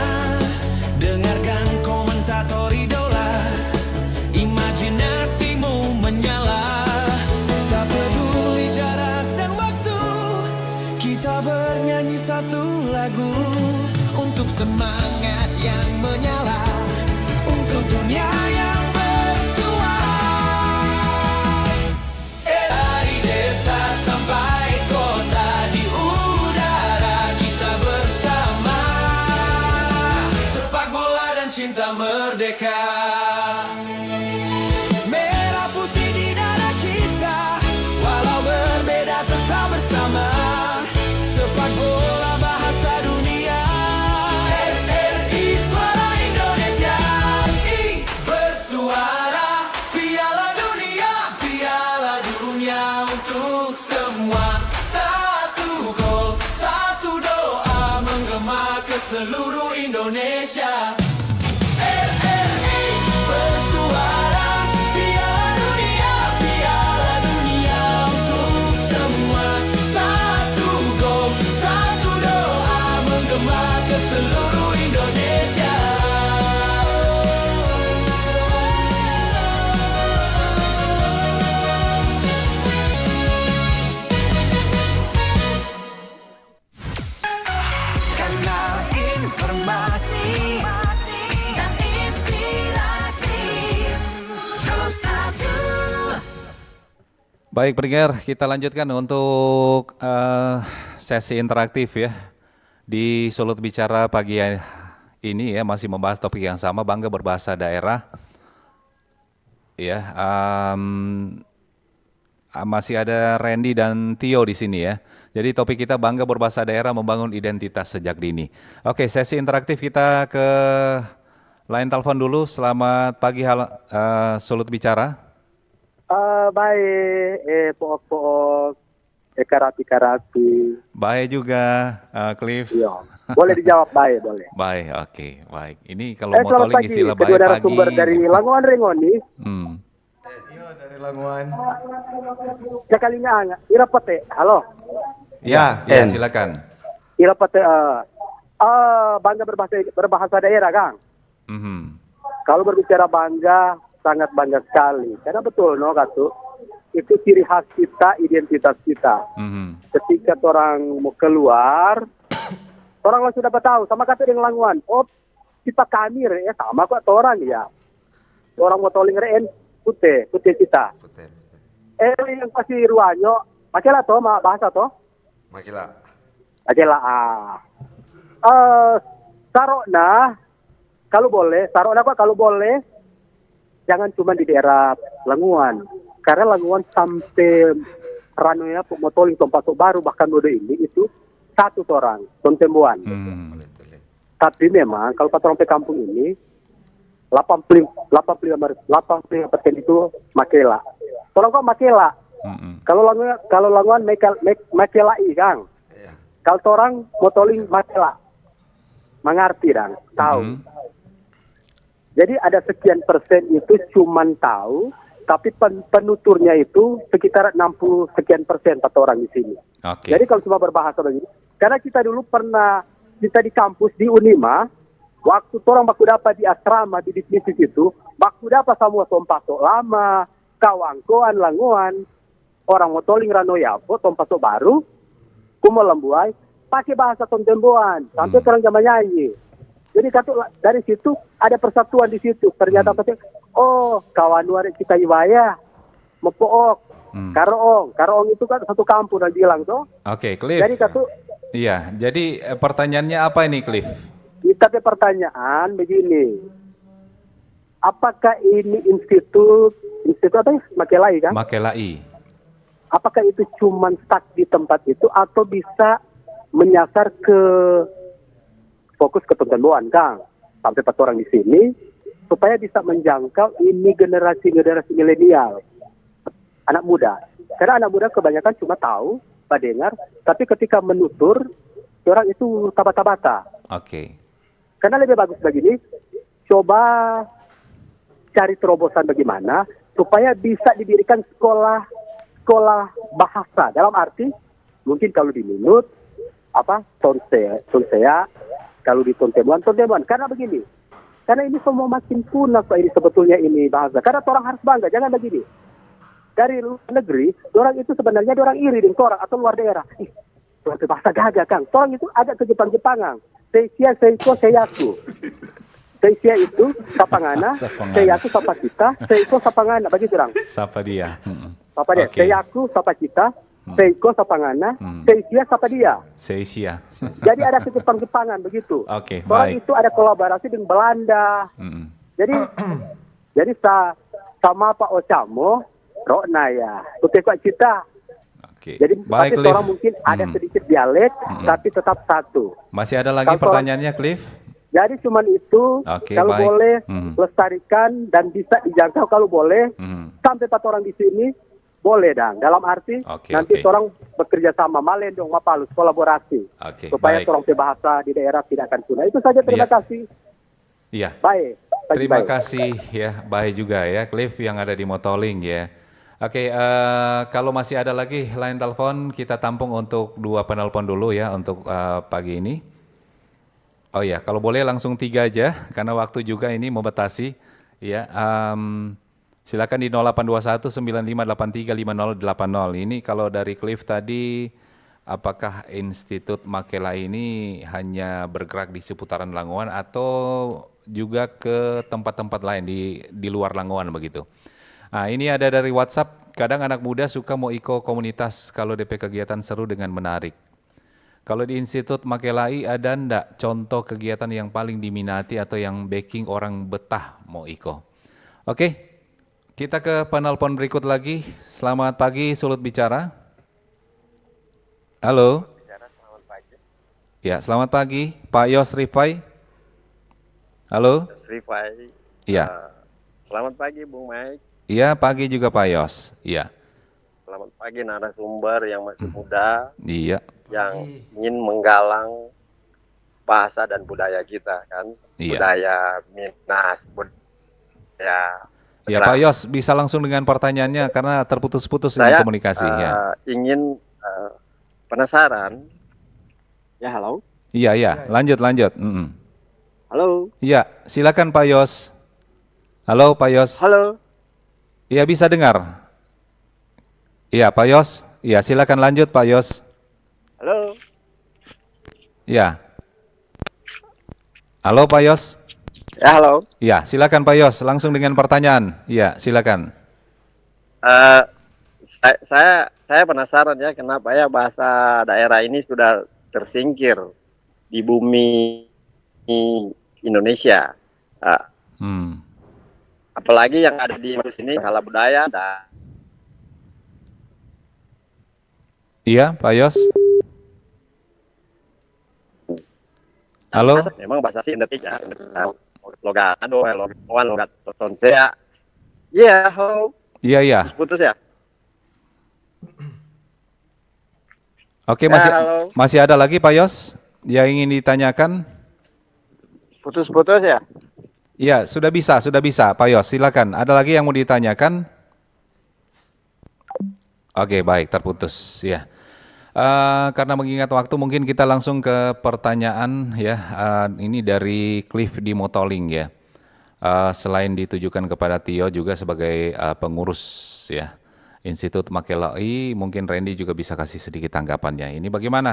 dengarkan komentator idola. Imajinasimu menyala, tak peduli jarak dan waktu, kita bernyanyi satu lagu untuk semangat yang menyala, untuk dunia yang bersuara. Dari desa sampai kota, di udara kita bersama. Sepak bola dan cinta merdeka. Merah putih di dada kita, walau berbeda tetap bersama. Sepak bola bahasa dunia. R R I Suara Indonesia. I bersuara. Piala Dunia, Piala Dunia untuk semua. Satu gol, satu doa menggema ke seluruh Indonesia. R R I bersuara. Piala Dunia, Piala Dunia untuk semua. Satu gol, satu doa menggema ke seluruh Indonesia. Kanal informasi dan inspirasi. Pro satu. Baik, pendengar, kita lanjutkan untuk, eh, sesi interaktif, ya. Di Sulut Bicara pagi ini, ya, masih membahas topik yang sama, bangga berbahasa daerah. Ya, em, ah, masih ada Randy dan Tio di sini, ya. Jadi topik kita bangga berbahasa daerah, membangun identitas sejak dini. Oke, sesi interaktif kita ke line telepon dulu. Selamat pagi, hal-, eh, Sulut Bicara. Ah, baik, eh, Pook-pook. Karapi-karapi. Bae juga, eh, Cliff. Iya. Boleh dijawab bae, boleh. Bae, oke, baik. Ini kalau eh, mau selamat pagi, istilah kedua narasumber dari Langoan Rengoni. Hmm. Iya, dari Langoan. Sekalinya, ira pete. Halo. Ya, ya, silakan. Ira pete, uh, uh, bangga berbahasa berbahasa daerah, Kang. Mm -hmm. Kalau berbicara bangga, sangat bangga sekali. Karena betul, no, Katu, itu ciri khas kita, identitas kita. Mm -hmm. Ketika orang mau keluar, orang langsung dapat tahu, sama kata dengan Languan. Oh, kita kami re, ya sama kok orang ya. Orang mau toling re, pute, pute kita. Pute, pute. Eh, yang pasti ruanyo, pakai lah toh, bahasa toh. Makila. Makila. Ah. Uh, sarokna, kalau boleh, sarokna kok kalau boleh, jangan cuma di daerah Languan. Karena Languan sampai Ranoya, Motoling, Tompaso Baru, bahkan Dodo ini itu satu orang, Tontemboan. Hmm. Tapi memang kalau patrong pe kampung ini, delapan puluh, delapan puluh lima, delapan puluh lima persen itu Makela. Torang kong Makela. Mm-mm. Kalau Languan, kalau Languan Mekel-, Mek-, Makelai, kang. Iya. Kalau torang Motoling Makela. Mangarti dang, tahu. Mm-hmm. Jadi ada sekian persen itu cuman tahu, tapi pen-, penuturnya itu sekitar enam puluh sekian persen kata orang di sini. Oke. Jadi kalau cuma berbahasa begini, karena kita dulu pernah, kita di kampus di Unima, waktu torang baku dapa di asrama, di Dipmistis itu, baku dapa samua Tompaso Lama, Kawangkoan, Langoan, orang Motoling, Ranoyavo, Tompaso Baru, Kumo Lambuai, pake bahasa Tontemboan, sampe torang ja manyanyi. Jadi katu la-, dari situ ada persatuan di situ. Ternyata pake, oh, kawan wari kita ibaya, Mopook, Karoong. Karoong itu kan satu kampung dang bilang to. Oke, Cliff. Jadi katu. Iya, jadi, eh, pertanyaannya apa ini, Cliff? Kita pe pertanyaan begini. Apakah ini institut, institut apa ya? Makelai, kan? Makelai. Apakah itu cuman stuck di tempat itu atau bisa menyasar ke, fokus ke Tontemboan, kang? Sampe pa torang di sini, supaya bisa menjangkau ini generasi-generasi milenial, anak muda. Karena anak muda kebanyakan cuma tahu, badengar, tapi ketika menutur, orang itu tabata-bata. Oke. Karena lebih bagus begini, coba cari terobosan bagaimana supaya bisa didirikan sekolah, sekolah bahasa. Dalam arti, mungkin kalau di Minut, apa, Tonsea, Tonsea, kalau di Tontemuan, Tontemuan. Karena begini, karena ini semua makin punah kok ini sebetulnya ini bahasa. Karena orang harus bangga, jangan begini. Dari luar negeri, orang itu sebenarnya orang iri deng orang atau luar daerah. Ih, Tuhan pe bahasa gaga, kang. Torang itu agak ke Jepang-Jepangan. Seisia, seiko, seiaku. Seisia itu sapa ngana, seiaku sapa kita, seiko sapa ngana, begitu, dang. Sapa dia. Sapa dia. Seiaku sapa kita, seiko sapa ngana, seisia sapa dia. Seisia. Jadi ada ke Jepang-Jepangan begitu. Oke, baik. Torang itu ada kolaborasi deng Belanda. Jadi, jadi sa-, sama pa Ocamo, Rokna ya. Putih kok cita. Oke. Jadi, baik, tapi Cliff. Orang mungkin ada sedikit dialek, tapi tetap satu. Masih ada lagi pertanyaannya, Cliff? Jadi cuman itu, kalau boleh lestarikan dan bisa dijangkau kalau boleh, sampai empat orang di sini, boleh dang. Dalam arti, nanti orang bekerja sama, malendong, mapalus, kolaborasi. Oke, supaya orang pe bahasa di daerah tidak akan punah. Itu saja, terima kasih. Iya. Baik. Terima kasih ya, baik juga ya, Cliff yang ada di Motoling ya. Oke, eh, kalau masih ada lagi line telepon, kita tampung untuk dua penelpon dulu ya untuk, eh, pagi ini. Oh ya, kalau boleh langsung tiga aja, karena waktu juga ini membatasi. Ya, em, silakan di nol delapan dua satu sembilan lima delapan tiga lima nol delapan nol. Ini kalau dari Cliff tadi, apakah Institut Makela ini hanya bergerak di seputaran Langoan atau juga ke tempat-tempat lain di, di luar Langoan begitu? Nah, ini ada dari WhatsApp, kadang anak muda suka mo iko komunitas kalau depe kegiatan seru dengan menarik. Kalau di Institut Makelai ada ndak contoh kegiatan yang paling diminati atau yang beking orang betah mo iko? Oke, kita ke penelpon berikut lagi. Selamat pagi, Sulut Bicara. Halo. Ya, selamat pagi, Pak Yos Rifai. Halo. Yos Rifai. Iya. Eh, selamat pagi, Bung Mike. Iya, pagi juga, Pak Yos. Iya. Selamat pagi narasumber yang masih muda, iya, yang ingin menggalang bahasa dan budaya kita, kan. Iya. Budaya Minang, budaya. Ya, Pak Yos, bisa langsung dengan pertanyaannya karena terputus-putus ini komunikasi, ya. Saya, eh, ingin, eh, penasaran. Ya, halo? Iya, iya. Iya, iya. Lanjut, lanjut. Mm-mm. Halo? Iya, silakan, Pak Yos. Halo, Pak Yos. Halo? Iya, bisa dengar. Iya, Pak Yos. Iya, silakan lanjut, Pak Yos. Halo? Iya. Halo, Pak Yos. Ya, halo. Iya, silakan, Pak Yos, langsung dengan pertanyaan. Iya, silakan. Eh, sa-, saya, saya penasaran ya, kenapa ya bahasa daerah ini sudah tersingkir di bumi Indonesia. Ah, hmm. Apalagi yang ada di sini, masalah budaya, dan Iya, Pak Yos? Halo? Bahasa, memang bahasa sih, Indonesia. Logat, aduh, logat, logat, tonsea. Iya, halo. Iya, iya. Putus ya? Oke, ya, masih, halo. Masih ada lagi, Pak Yos, yang ingin ditanyakan? Putus-putus ya? Iya, sudah bisa, sudah bisa, Pak Yos. Silakan. Ada lagi yang mau ditanyakan? Oke, baik, terputus, ya. Eh, karena mengingat waktu, mungkin kita langsung ke pertanyaan, ya. Eh, ini dari Cliff di Motoling, ya. Eh, selain ditujukan kepada Tio juga sebagai, eh, pengurus, ya, Institut Makelai, mungkin Randy juga bisa kasih sedikit tanggapannya. Ini bagaimana,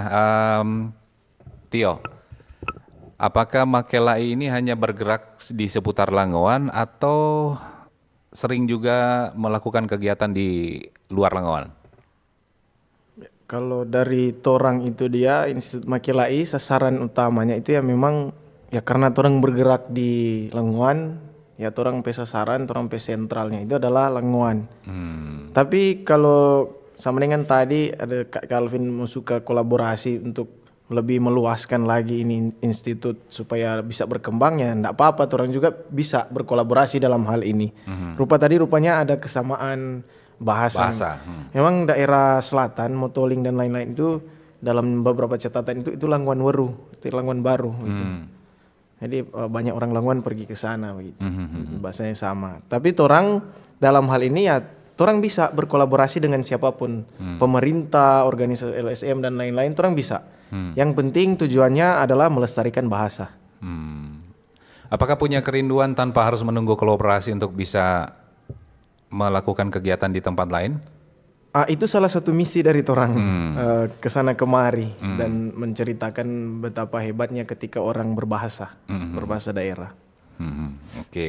em, Tio? Apakah Makelai ini hanya bergerak di seputar Langoan atau sering juga melakukan kegiatan di luar Langoan? Kalau dari torang itu dia, Institut Makelai, sasaran utamanya itu ya memang, ya karena torang bergerak di Langoan, ya torang pe sasaran, torang pe sentralnya itu adalah Langoan. Hmm. Tapi kalau sama dengan tadi ada Kak Calvin mau suka kolaborasi untuk lebih meluaskan lagi ini institut supaya bisa berkembang, ya ndak apa-apa, torang juga bisa berkolaborasi dalam hal ini. Mhm. Rupa tadi rupanya ada kesamaan bahasa. Bahasa, hmm. Memang daerah selatan, Motoling dan lain-lain itu dalam beberapa catatan itu, itu Langoan Weru, itu Langoan Baru gitu. Hmm. Jadi, eh, banyak orang Langoan pergi ke sana begitu. Mhm, mhm. Bahasanya sama. Tapi torang dalam hal ini ya, torang bisa berkolaborasi dengan siapapun. Hmm. Pemerintah, organisasi L S M dan lain-lain, torang bisa. Hmm. Yang penting tujuannya adalah melestarikan bahasa. Hmm. Apakah punya kerinduan tanpa harus menunggu kolaborasi untuk bisa melakukan kegiatan di tempat lain? Ah, itu salah satu misi dari torang, hmm, eh, ke sana kemari, hmm, dan menceritakan betapa hebatnya ketika orang berbahasa, hmm, berbahasa daerah. Hmm, oke.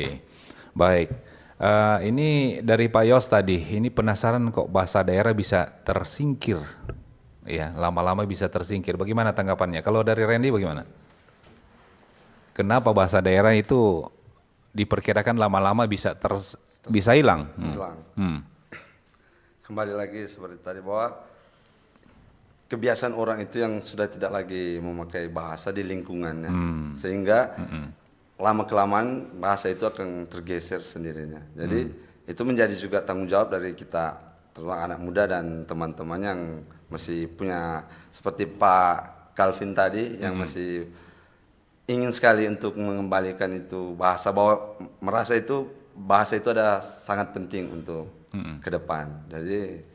Baik. Eh, ini dari Pak Yos tadi, ini penasaran kok bahasa daerah bisa tersingkir. Ya, lama-lama bisa tersingkir. Bagaimana tanggapannya? Kalau dari Randy bagaimana? Kenapa bahasa daerah itu diperkirakan lama-lama bisa ters-, bisa hilang? Hmm. Hilang. Hmm. Kembali lagi seperti tadi, bahwa kebiasaan orang itu yang sudah tidak lagi memakai bahasa di lingkungannya. Hmm. Sehingga, mm-mm, lama-kelamaan bahasa itu akan tergeser sendirinya. Jadi, hmm, itu menjadi juga tanggung jawab dari kita, terutama anak muda dan teman-teman yang masih punya, seperti Pak Calvin tadi, yang, mm-mm, masih ingin sekali untuk mengembalikan itu bahasa, bahwa merasa itu, bahasa itu ada sangat penting untuk, mm-mm, ke depan. Jadi,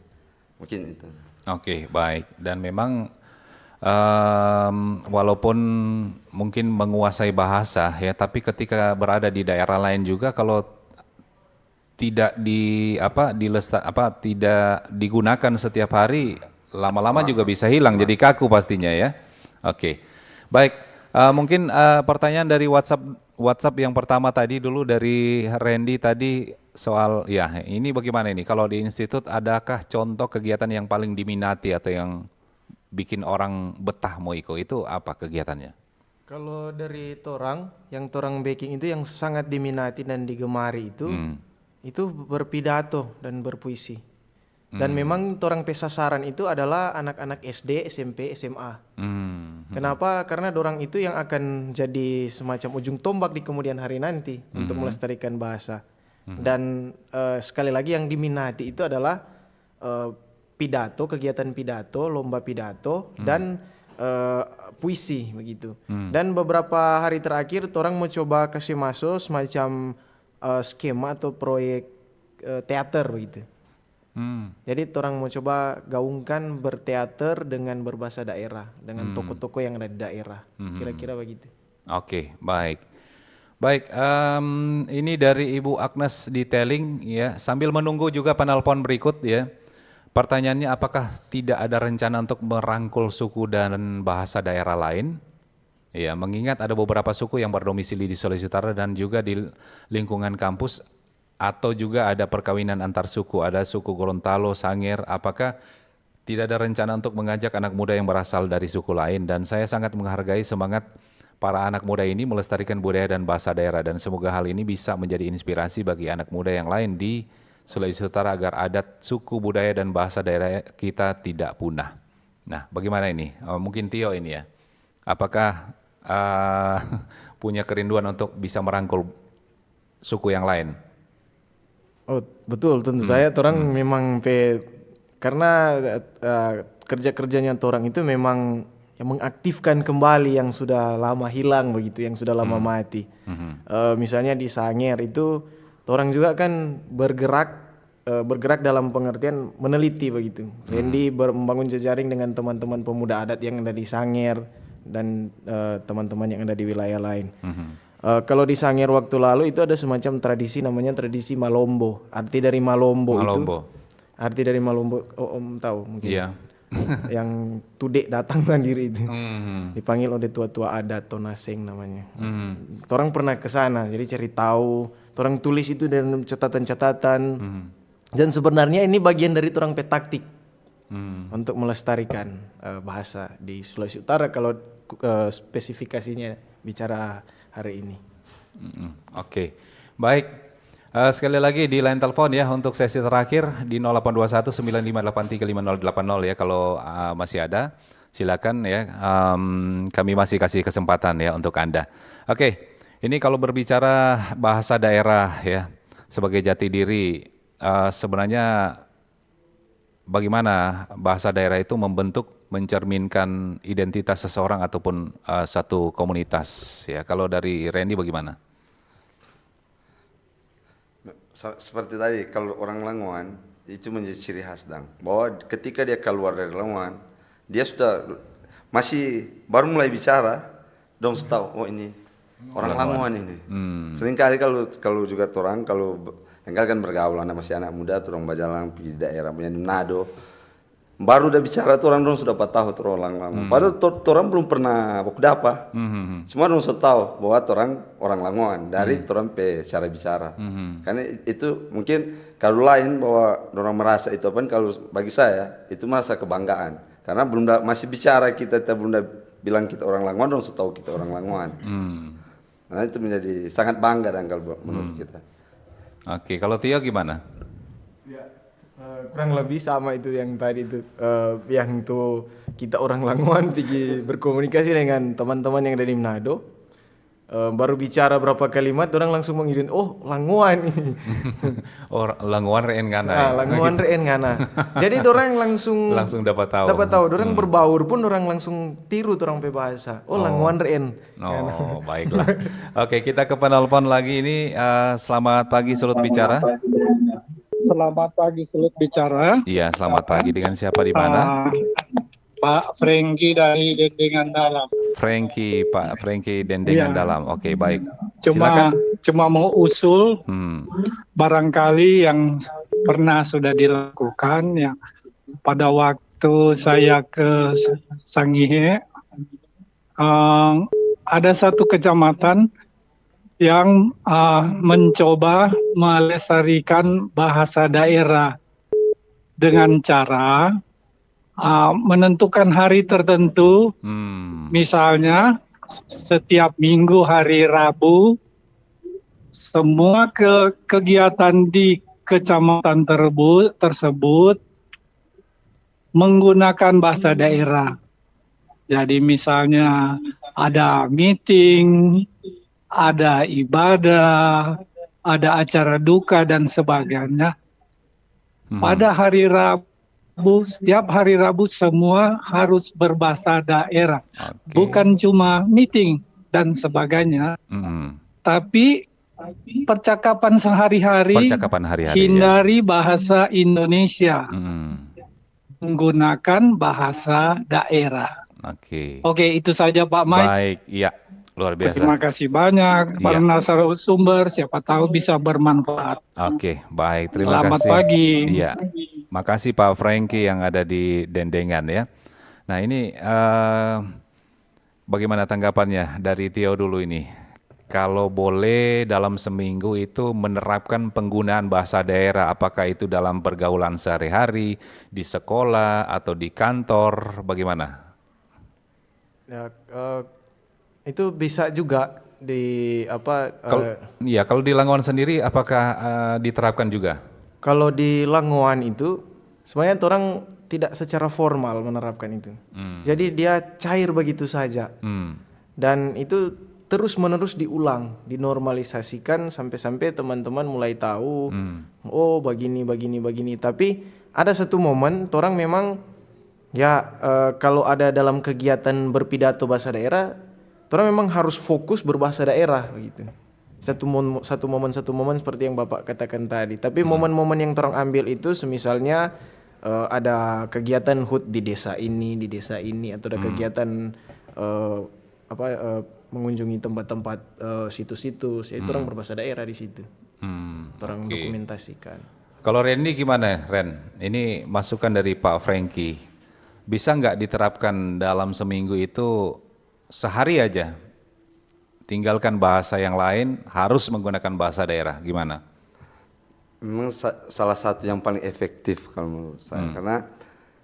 mungkin itu. Oke, baik. Dan memang, em, walaupun mungkin menguasai bahasa, ya, tapi ketika berada di daerah lain juga, kalau tidak di, apa, dilesta-, apa, tidak digunakan setiap hari, lama-lama juga bisa hilang, jadi kaku pastinya, ya. Oke. Baik, eh, mungkin, eh, pertanyaan dari WhatsApp, WhatsApp yang pertama tadi dulu dari Randy tadi soal, ya, ini bagaimana ini? Kalau di institut adakah contoh kegiatan yang paling diminati atau yang bikin orang betah mo iko? Itu apa kegiatannya? Kalau dari torang, yang torang beking itu yang sangat diminati dan digemari itu, hmm, itu berpidato dan berpuisi. Dan, hmm, memang torang pe sasaran itu adalah anak-anak S D, S M P, S M A. Hmm, hmm. Kenapa? Karena dorang itu yang akan jadi semacam ujung tombak di kemudian hari nanti untuk, hmm, melestarikan bahasa. Hmm. Dan, eh, sekali lagi yang diminati itu adalah, eh, pidato, kegiatan pidato, lomba pidato, dan, eh, puisi begitu. Dan beberapa hari terakhir torang mo coba kase maso semacam, eh, skema atau proyek, eh, teater begitu. Jadi torang mo coba gaungkan berteater dengan berbahasa daerah, dengan tokoh-tokoh yang ada di daerah. Kira-kira begitu. Oke, baik. Baik, em, ini dari Ibu Agnes di Teling, ya. Sambil menunggu juga penelpon berikut, ya. Pertanyaannya, apakah tidak ada rencana untuk merangkul suku dan bahasa daerah lain? Ya, mengingat ada beberapa suku yang berdomisili di Sulawesi Utara dan juga di lingkungan kampus, atau juga ada perkawinan antar suku, ada suku Gorontalo, Sanger, apakah tidak ada rencana untuk mengajak anak muda yang berasal dari suku lain? Dan saya sangat menghargai semangat para anak muda ini melestarikan budaya dan bahasa daerah, dan semoga hal ini bisa menjadi inspirasi bagi anak muda yang lain di Sulawesi Utara agar adat, suku, budaya, dan bahasa daerah kita tidak punah. Nah, bagaimana ini? Eh, mungkin Tio ini ya. Apakah, eh, punya kerinduan untuk bisa merangkul suku yang lain? Oh, betul. Tentu saya, torang memang pe, karena, eh, kerja-kerjanya torang itu memang yang mengaktifkan kembali yang sudah lama hilang begitu, yang sudah lama mati. Eh, misalnya di Sanger itu, torang juga kan bergerak, eh, bergerak dalam pengertian meneliti begitu. Randy ber-, membangun jejaring dengan teman-teman pemuda adat yang ada di Sanger dan, eh, teman-teman yang ada di wilayah lain. Eh, kalau di Sanger waktu lalu itu ada semacam tradisi namanya tradisi malombo. Arti dari malombo itu, arti dari malombo, oh, Om tahu mungkin. Iya. Yang tude datang sendiri itu. Dipanggil oleh tua-tua adat, Tonaseng namanya. Torang pernah ke sana, jadi cari tahu. Torang tulis itu dalam catatan-catatan. Dan sebenarnya ini bagian dari torang pe taktik untuk melestarikan, eh, bahasa di Sulawesi Utara kalau, eh, spesifikasinya bicara hari ini. Mm-mm. Oke. Baik. Eh, sekali lagi di line telepon ya untuk sesi terakhir di nol delapan dua satu sembilan lima delapan tiga lima nol delapan nol ya kalau, eh, masih ada. Silakan ya, em, kami masih kasih kesempatan ya untuk Anda. Oke, ini kalau berbicara bahasa daerah ya, sebagai jati diri, eh, sebenarnya bagaimana bahasa daerah itu membentuk, mencerminkan identitas seseorang ataupun, eh, satu komunitas ya. Kalau dari Randy bagaimana? Sa-, seperti tadi, kalau orang Langoan, itu menjadi ciri khas dang. Bahwa ketika dia keluar dari Langoan, dia sudah masih baru mulai bicara, dong su tahu, "Oh, ini orang Langoan ini." Seringkali kalau, kalau juga torang, kalau be-, seringkali kan bergaul, anak masih anak muda, torang bajalang pi daerah punya di Manado. Baru da bicara, torang dong su dapa tahu torang orang Langoan. Padahal to-, torang belum pernah baku dapa. Cuma dong su tahu bahwa torang orang Langoan dari torang pe cara bicara. Karena i-, itu mungkin kalau lain bahwa dorang merasa itu apa, kalau bagi saya itu merasa kebanggaan. Karena belum da, masih bicara kita, kita belum da bilang kita orang Langoan, dong su tahu kita orang Langoan. Nah, itu menjadi sangat bangga dan kalau menurut kita. Oke, kalau Tio gimana? Ya, eh, kurang lebih sama itu yang tadi itu, eh, yang tu kita orang Langoan pigi berkomunikasi dengan teman-teman yang dari Manado. Eh, baru bicara berapa kalimat, orang langsung mengirim, "Oh, Langoan ini." Oh, Langoan reen ngana. Nah, ya? Langoan reen ngana. Jadi dorang langsung, langsung dapat tahu. Dapat tahu. Dorang berbaur pun orang langsung tiru orang pe bahasa. "Oh, Langoan reen." Oh, baiklah. Oke, kita ke penelpon lagi ini. Eh, selamat pagi, Sulut Bicara. Selamat pagi, Sulut Bicara. Iya, selamat pagi. Dengan siapa di mana? Ah, Pak Frankie dari Dendengan Dalam. Frankie, Pak Frankie Dendengan Dalam. Oke, baik. Cuma, silakan. Cuma mau usul, barangkali yang pernah sudah dilakukan, ya, pada waktu saya ke Sangihe, eh, ada satu kecamatan yang, eh, mencoba melestarikan bahasa daerah dengan cara, eh, menentukan hari tertentu. Misalnya, setiap minggu hari Rabu, semua ke-, kegiatan di kecamatan terbu-, tersebut menggunakan bahasa daerah. Jadi misalnya ada meeting, ada ibadah, ada acara duka dan sebagainya. Pada hari Rabu, Rabu, setiap hari Rabu semua harus berbahasa daerah. Oke. Bukan cuma meeting dan sebagainya, Mm-mm. tapi percakapan sehari-hari Percakapan hari-hari, ya. hindari bahasa Indonesia. Mm-mm. Menggunakan bahasa daerah. Oke. Oke, itu saja, Pak Mike. Baik, iya. Luar biasa. Terima kasih banyak, Iya. para narasumber. Siapa tahu bisa bermanfaat. Oke, baik. Terima Selamat kasih. pagi. Iya. Makasih, Pak Frankie yang ada di Dendengan, ya. Nah, ini, eh, bagaimana tanggapannya dari Tio dulu ini? Kalau boleh dalam seminggu itu menerapkan penggunaan bahasa daerah, apakah itu dalam pergaulan sehari-hari, di sekolah, atau di kantor, bagaimana? Ya, eh, itu bisa juga di, apa, Kal-, eh, ya, kalau di Langowan sendiri, apakah, eh, diterapkan juga? Kalau di Langowan itu, sebenarnya orang tidak secara formal menerapkan itu. Hmm. Jadi, dia cair begitu saja. Hmm. Dan itu terus-menerus diulang, dinormalisasikan sampe-sampe teman-teman mulai tau, Hmm. "Oh, bagini, bagini, bagini." Tapi ada satu momen, torang memang, ya, eh, kalo ada dalam kegiatan berpidato bahasa daerah, torang memang harus fokus berbahasa daerah, begitu. Satu mom-, satu momen, satu momen seperti yang Bapak katakan tadi. Tapi Hmm. momen-momen yang torang ambil itu, semisalnya, eh, ada kegiatan hut di desa ini, di desa ini, atau ada Hmm. kegiatan, eh, apa, eh, mengunjungi tempat-tempat, eh, situs-situs, ya itu orang Hmm. berbahasa daerah di situ. Hmm, Orang oke. dokumentasikan. Kalau Randy gimana, Ren? Ini masukan dari Pak Frankie. Bisa nggak diterapkan dalam seminggu itu sehari aja? Tinggalkan bahasa yang lain, harus menggunakan bahasa daerah. Gimana? Memang sa-, salah satu yang paling efektif kalau menurut saya. Hmm. Karena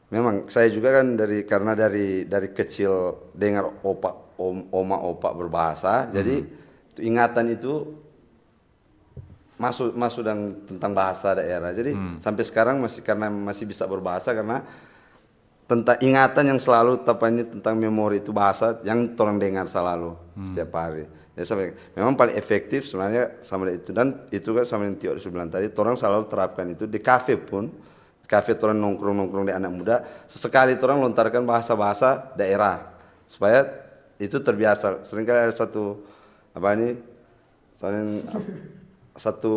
memang saya juga kan dari, karena dari, dari kecil dengar opa, om-, oma, opa berbahasa, Hmm. jadi tu ingatan itu masuk, masuk dan tentang bahasa daerah. Jadi, Hmm. sampai sekarang masih, karena masih bisa berbahasa, karena tentang ingatan yang selalu, apa ini, tentang memori itu bahasa yang torang dengar selalu Hmm. setiap hari. Ya, sampai, memang paling efektif sebenarnya sama itu. Dan itu kan sama yang Tio su bilang tadi, torang selalu terapkan itu di kafe pun. Kafe torang nongkrong-nongkrong di anak muda, sesekali torang lontarkan bahasa-bahasa daerah. Supaya itu terbiasa. Seringkali ada satu, apa ini, Soalnya, satu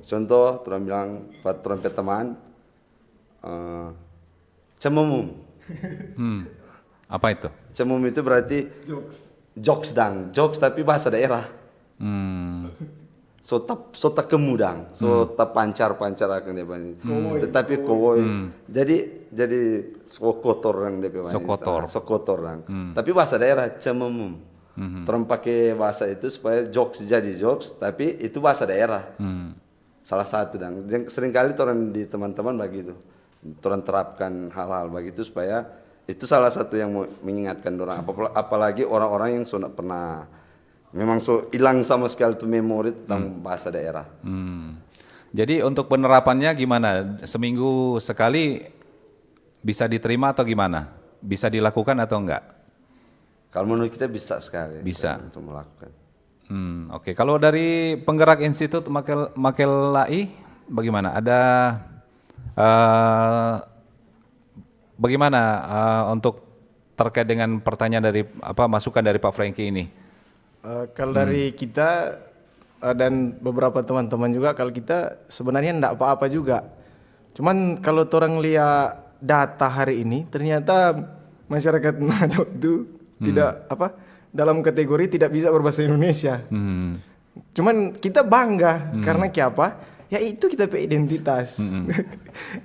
contoh, torang bilang, buat torang pe teman, eh, cememum. Hmm. Apa itu? Cememum itu berarti Jokes. jokes dang, jokes tapi bahasa daerah. Hmm. So tap-, so takemu dang, so Hmm. tapancar-pancar akang dia bilang. Hmm. Tetapi kowoi. Hmm. Jadi, jadi so kotor dang dia bilang. So kotor. So kotor dang. Hmm. Tapi bahasa daerah, cememum. Mhm. Torang pake bahasa itu supaya jokes jadi jokes, tapi itu bahasa daerah. Hmm. Salah satu dang. Yang seringkali torang di teman-teman bagitu. Torang terapkan hal-hal bagitu supaya itu salah satu yang mo-, mengingatkan dorang. Apa-, apalagi orang-orang yang so nda pernah, memang so ilang sama sekali tu memori tentang Hmm. bahasa daerah. Hmm. Jadi untuk penerapannya gimana? Seminggu sekali bisa diterima atau gimana? Bisa dilakukan atau enggak? Kalau menurut kita bisa sekali Bisa. untuk melakukan. Hmm, oke. Kalau dari penggerak Institut Makel-, Makelai, bagaimana? Ada, eh, bagaimana, eh, untuk terkait dengan pertanyaan dari, apa, masukan dari Pak Frankie ini? Eh, kalau Hmm. dari kita, eh, dan beberapa teman-teman juga, kalau kita sebenarnya ndak apa-apa juga. Cuman kalau torang lia data hari ini, ternyata masyarakat Manado itu Hmm. tidak, apa, dalam kategori tidak bisa berbahasa Indonesia. Hmm. Cuman kita bangga, Hmm. karena kiapa? Ya itu kita pe identitas. Hmm.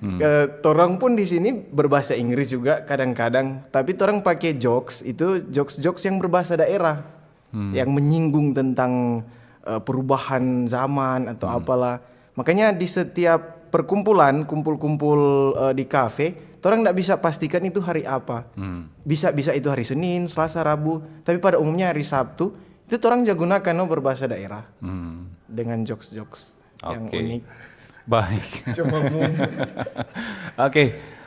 Hmm. Eh, torang pun di sini berbahasa Inggris juga kadang-kadang, tapi torang pake jokes, itu jokes-jokes yang berbahasa daerah, Hmm. yang menyinggung tentang, eh, perubahan zaman atau Hmm. apalah. Makanya di setiap perkumpulan, kumpul-kumpul, eh, di kafe, torang ndak bisa pastikan itu hari apa. Hmm. Bisa, bisa itu hari Senin, Selasa, Rabu, tapi pada umumnya hari Sabtu, itu torang ja gunakan no berbahasa daerah Hmm. dengan jokes-jokes yang Oke. unik. Baik. Cuma mu- Oke,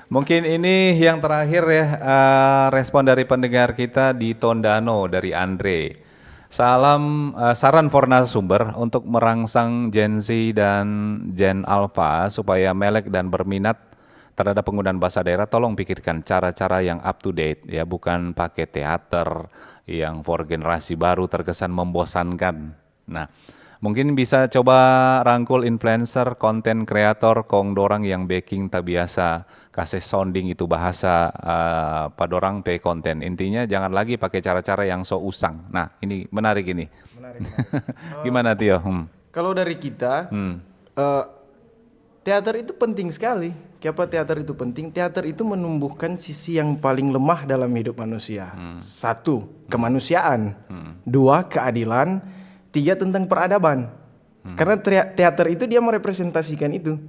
mungkin ini yang terakhir ya, eh, respon dari pendengar kita di Tondano dari Andre. Salam, eh, saran for narasumber untuk merangsang Gen Z dan Gen Alpha supaya melek dan berminat terhadap penggunaan bahasa daerah, tolong pikirkan cara-cara yang up to date, ya, bukan pakai teater yang for generasi baru terkesan membosankan. Nah, mungkin bisa coba rangkul influencer, konten kreator, kong dorang yang beking tabiasa kase sounding itu bahasa, eh, pa dorang pe konten. Intinya jangan lagi pakai cara-cara yang so usang. Nah, ini menarik ini. Menarik, menarik. Gimana, Tio? Hmm. Kalau dari kita, Hmm. eh, teater itu penting sekali. Kenapa teater itu penting? Teater itu menumbuhkan sisi yang paling lemah dalam hidup manusia. Hmm. Satu, kemanusiaan. Hmm. Dua, keadilan. Tiga, tentang peradaban. Hmm. Karena trea-, teater itu dia merepresentasikan itu.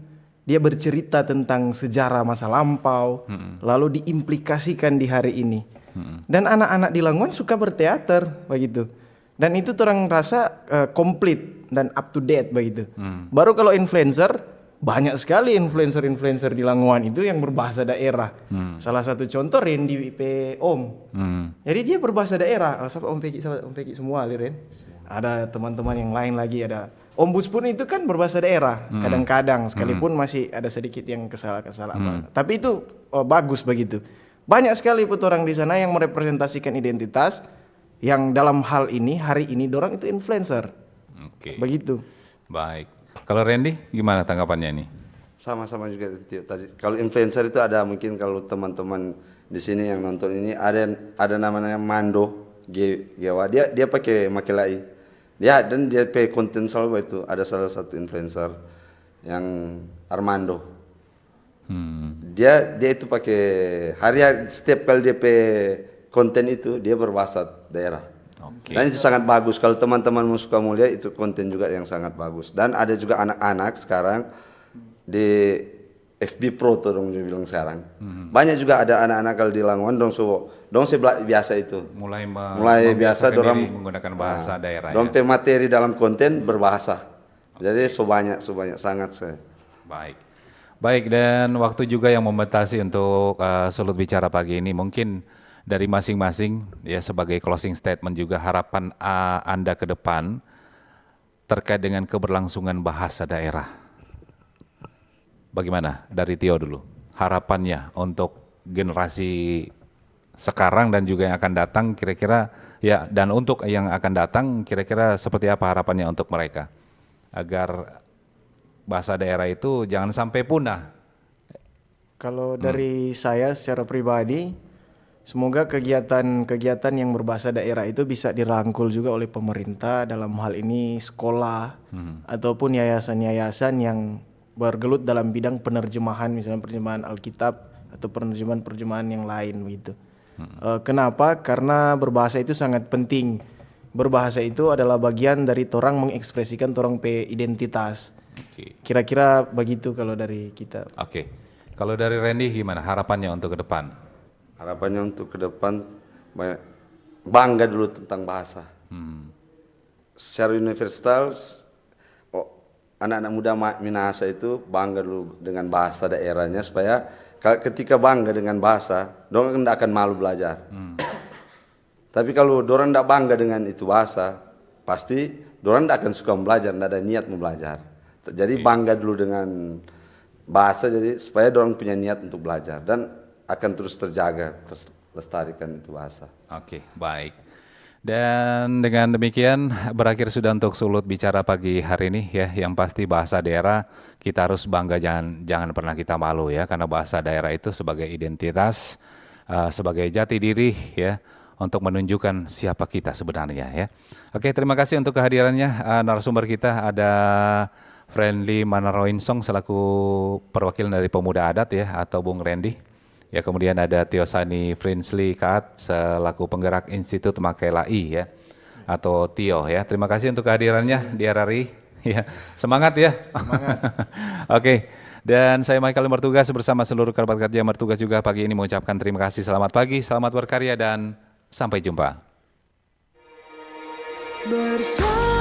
Dia bercerita tentang sejarah masa lampau, Hmm. lalu diimplikasikan di hari ini. Hmm. Dan anak-anak di Langoan suka berteater, begitu. Dan itu torang rasa, eh, komplit dan up to date begitu. Hmm. Baru kalau influencer, banyak sekali influencer-influencer di Langoan itu yang berbahasa daerah. Hmm. Salah satu contoh Randy pe om. Hmm. Jadi dia berbahasa daerah. Ah, sapa Om Peki, sapa Om Peki semua, Ren. Ada teman-teman yang lain lagi, ada Om Bus pun itu kan berbahasa daerah. Hmm. Kadang-kadang, sekalipun Hmm. masih ada sedikit yang kesala-kesala apa. Hmm. Tapi itu, oh, bagus begitu. Banyak sekali pe torang di sana yang merepresentasikan identitas yang dalam hal ini, hari ini, dorang itu influencer. Oke. Begitu. Baik. Kalau Randy, gimana tanggapannya ini? Sama-sama juga, Tio. Tadi, kalau influencer itu ada, mungkin kalau teman-teman di sini yang nonton ini, ada, ada namanya Mando Ge-, Gewa. Dia, dia pakai Makelai. Dia, dan dia pe konten selalu itu. Ada salah satu influencer yang Armando. Hmm. Dia, dia itu pakai hari-hari, setiap kali dia pe konten itu, dia berbahasa daerah. Oke. Dan itu sangat bagus. Kalau teman-teman mau suka mau lihat, itu konten juga yang sangat bagus. Dan ada juga anak-anak sekarang di F B Pro tuh dong, dia bilang sekarang. Hmm. Banyak juga ada anak-anak kalau di Langoan, dong so, dong se bela-, biasa itu. Mulai me-, Mulai biasa membiasakan dorang, diri menggunakan bahasa ah, daerah, dong ya. Pe materi dalam konten berbahasa. Jadi, so banyak, so banyak, sangat se- Baik. Baik, dan waktu juga yang membatasi untuk, eh, Sulut Bicara pagi ini. Mungkin dari masing-masing, ya, sebagai closing statement juga, harapan, ah, Anda ke depan terkait dengan keberlangsungan bahasa daerah. Bagaimana? Dari Tio dulu. Harapannya untuk generasi sekarang dan juga yang akan datang, kira-kira, ya, dan untuk yang akan datang, kira-kira seperti apa harapannya untuk mereka? Agar bahasa daerah itu jangan sampai punah. Kalau Hmm. dari saya secara pribadi, semoga kegiatan-kegiatan yang berbahasa daerah itu bisa dirangkul juga oleh pemerintah, dalam hal ini sekolah Hmm. ataupun yayasan-yayasan yang bergelut dalam bidang penerjemahan, misalnya penerjemahan Alkitab atau penerjemahan-penerjemahan yang lain begitu. Hmm. Eh, kenapa? Karena berbahasa itu sangat penting. Berbahasa itu adalah bagian dari torang mengekspresikan torang pe identitas. Oke. Kira-kira begitu kalau dari kita. Oke. Kalau dari Randy gimana harapannya untuk ke depan? Harapannya untuk ke depan, banyak, bangga dulu tentang bahasa. Hmm. Secara universal, s-, oh, anak-anak muda Ma-, Minahasa itu bangga dulu dengan bahasa daerahnya, supaya ka-, ketika bangga dengan bahasa, dorang nda akan malu belajar. Hmm. Tapi kalau dorang nda bangga dengan itu bahasa, pasti dorang nda akan suka belajar, nda ada niat mau belajar. Jadi Oke. bangga dulu dengan bahasa, jadi supaya dorang punya niat untuk belajar dan akan terus terjaga, terus lestarikan itu bahasa. Oke, baik. Dan dengan demikian berakhir sudah untuk Sulut Bicara pagi hari ini ya. Yang pasti bahasa daerah kita harus bangga, jangan, jangan pernah kita malu ya, karena bahasa daerah itu sebagai identitas, eh, sebagai jati diri ya, untuk menunjukkan siapa kita sebenarnya ya. Oke, terima kasih untuk kehadirannya, eh, narasumber kita ada Friendly Manaroinsong selaku perwakilan dari pemuda adat ya, atau Bung Randy. Ya, kemudian ada Tio Sani Frinsley Kaat selaku penggerak Institut Makelai ya, atau Tio ya. Terima kasih untuk kehadirannya di R R I. Ya, semangat ya. Semangat. Oke. Dan saya Michael yang bertugas bersama seluruh kerabat kerja yang bertugas juga pagi ini mengucapkan terima kasih. Selamat pagi, selamat berkarya, dan sampai jumpa. Bersama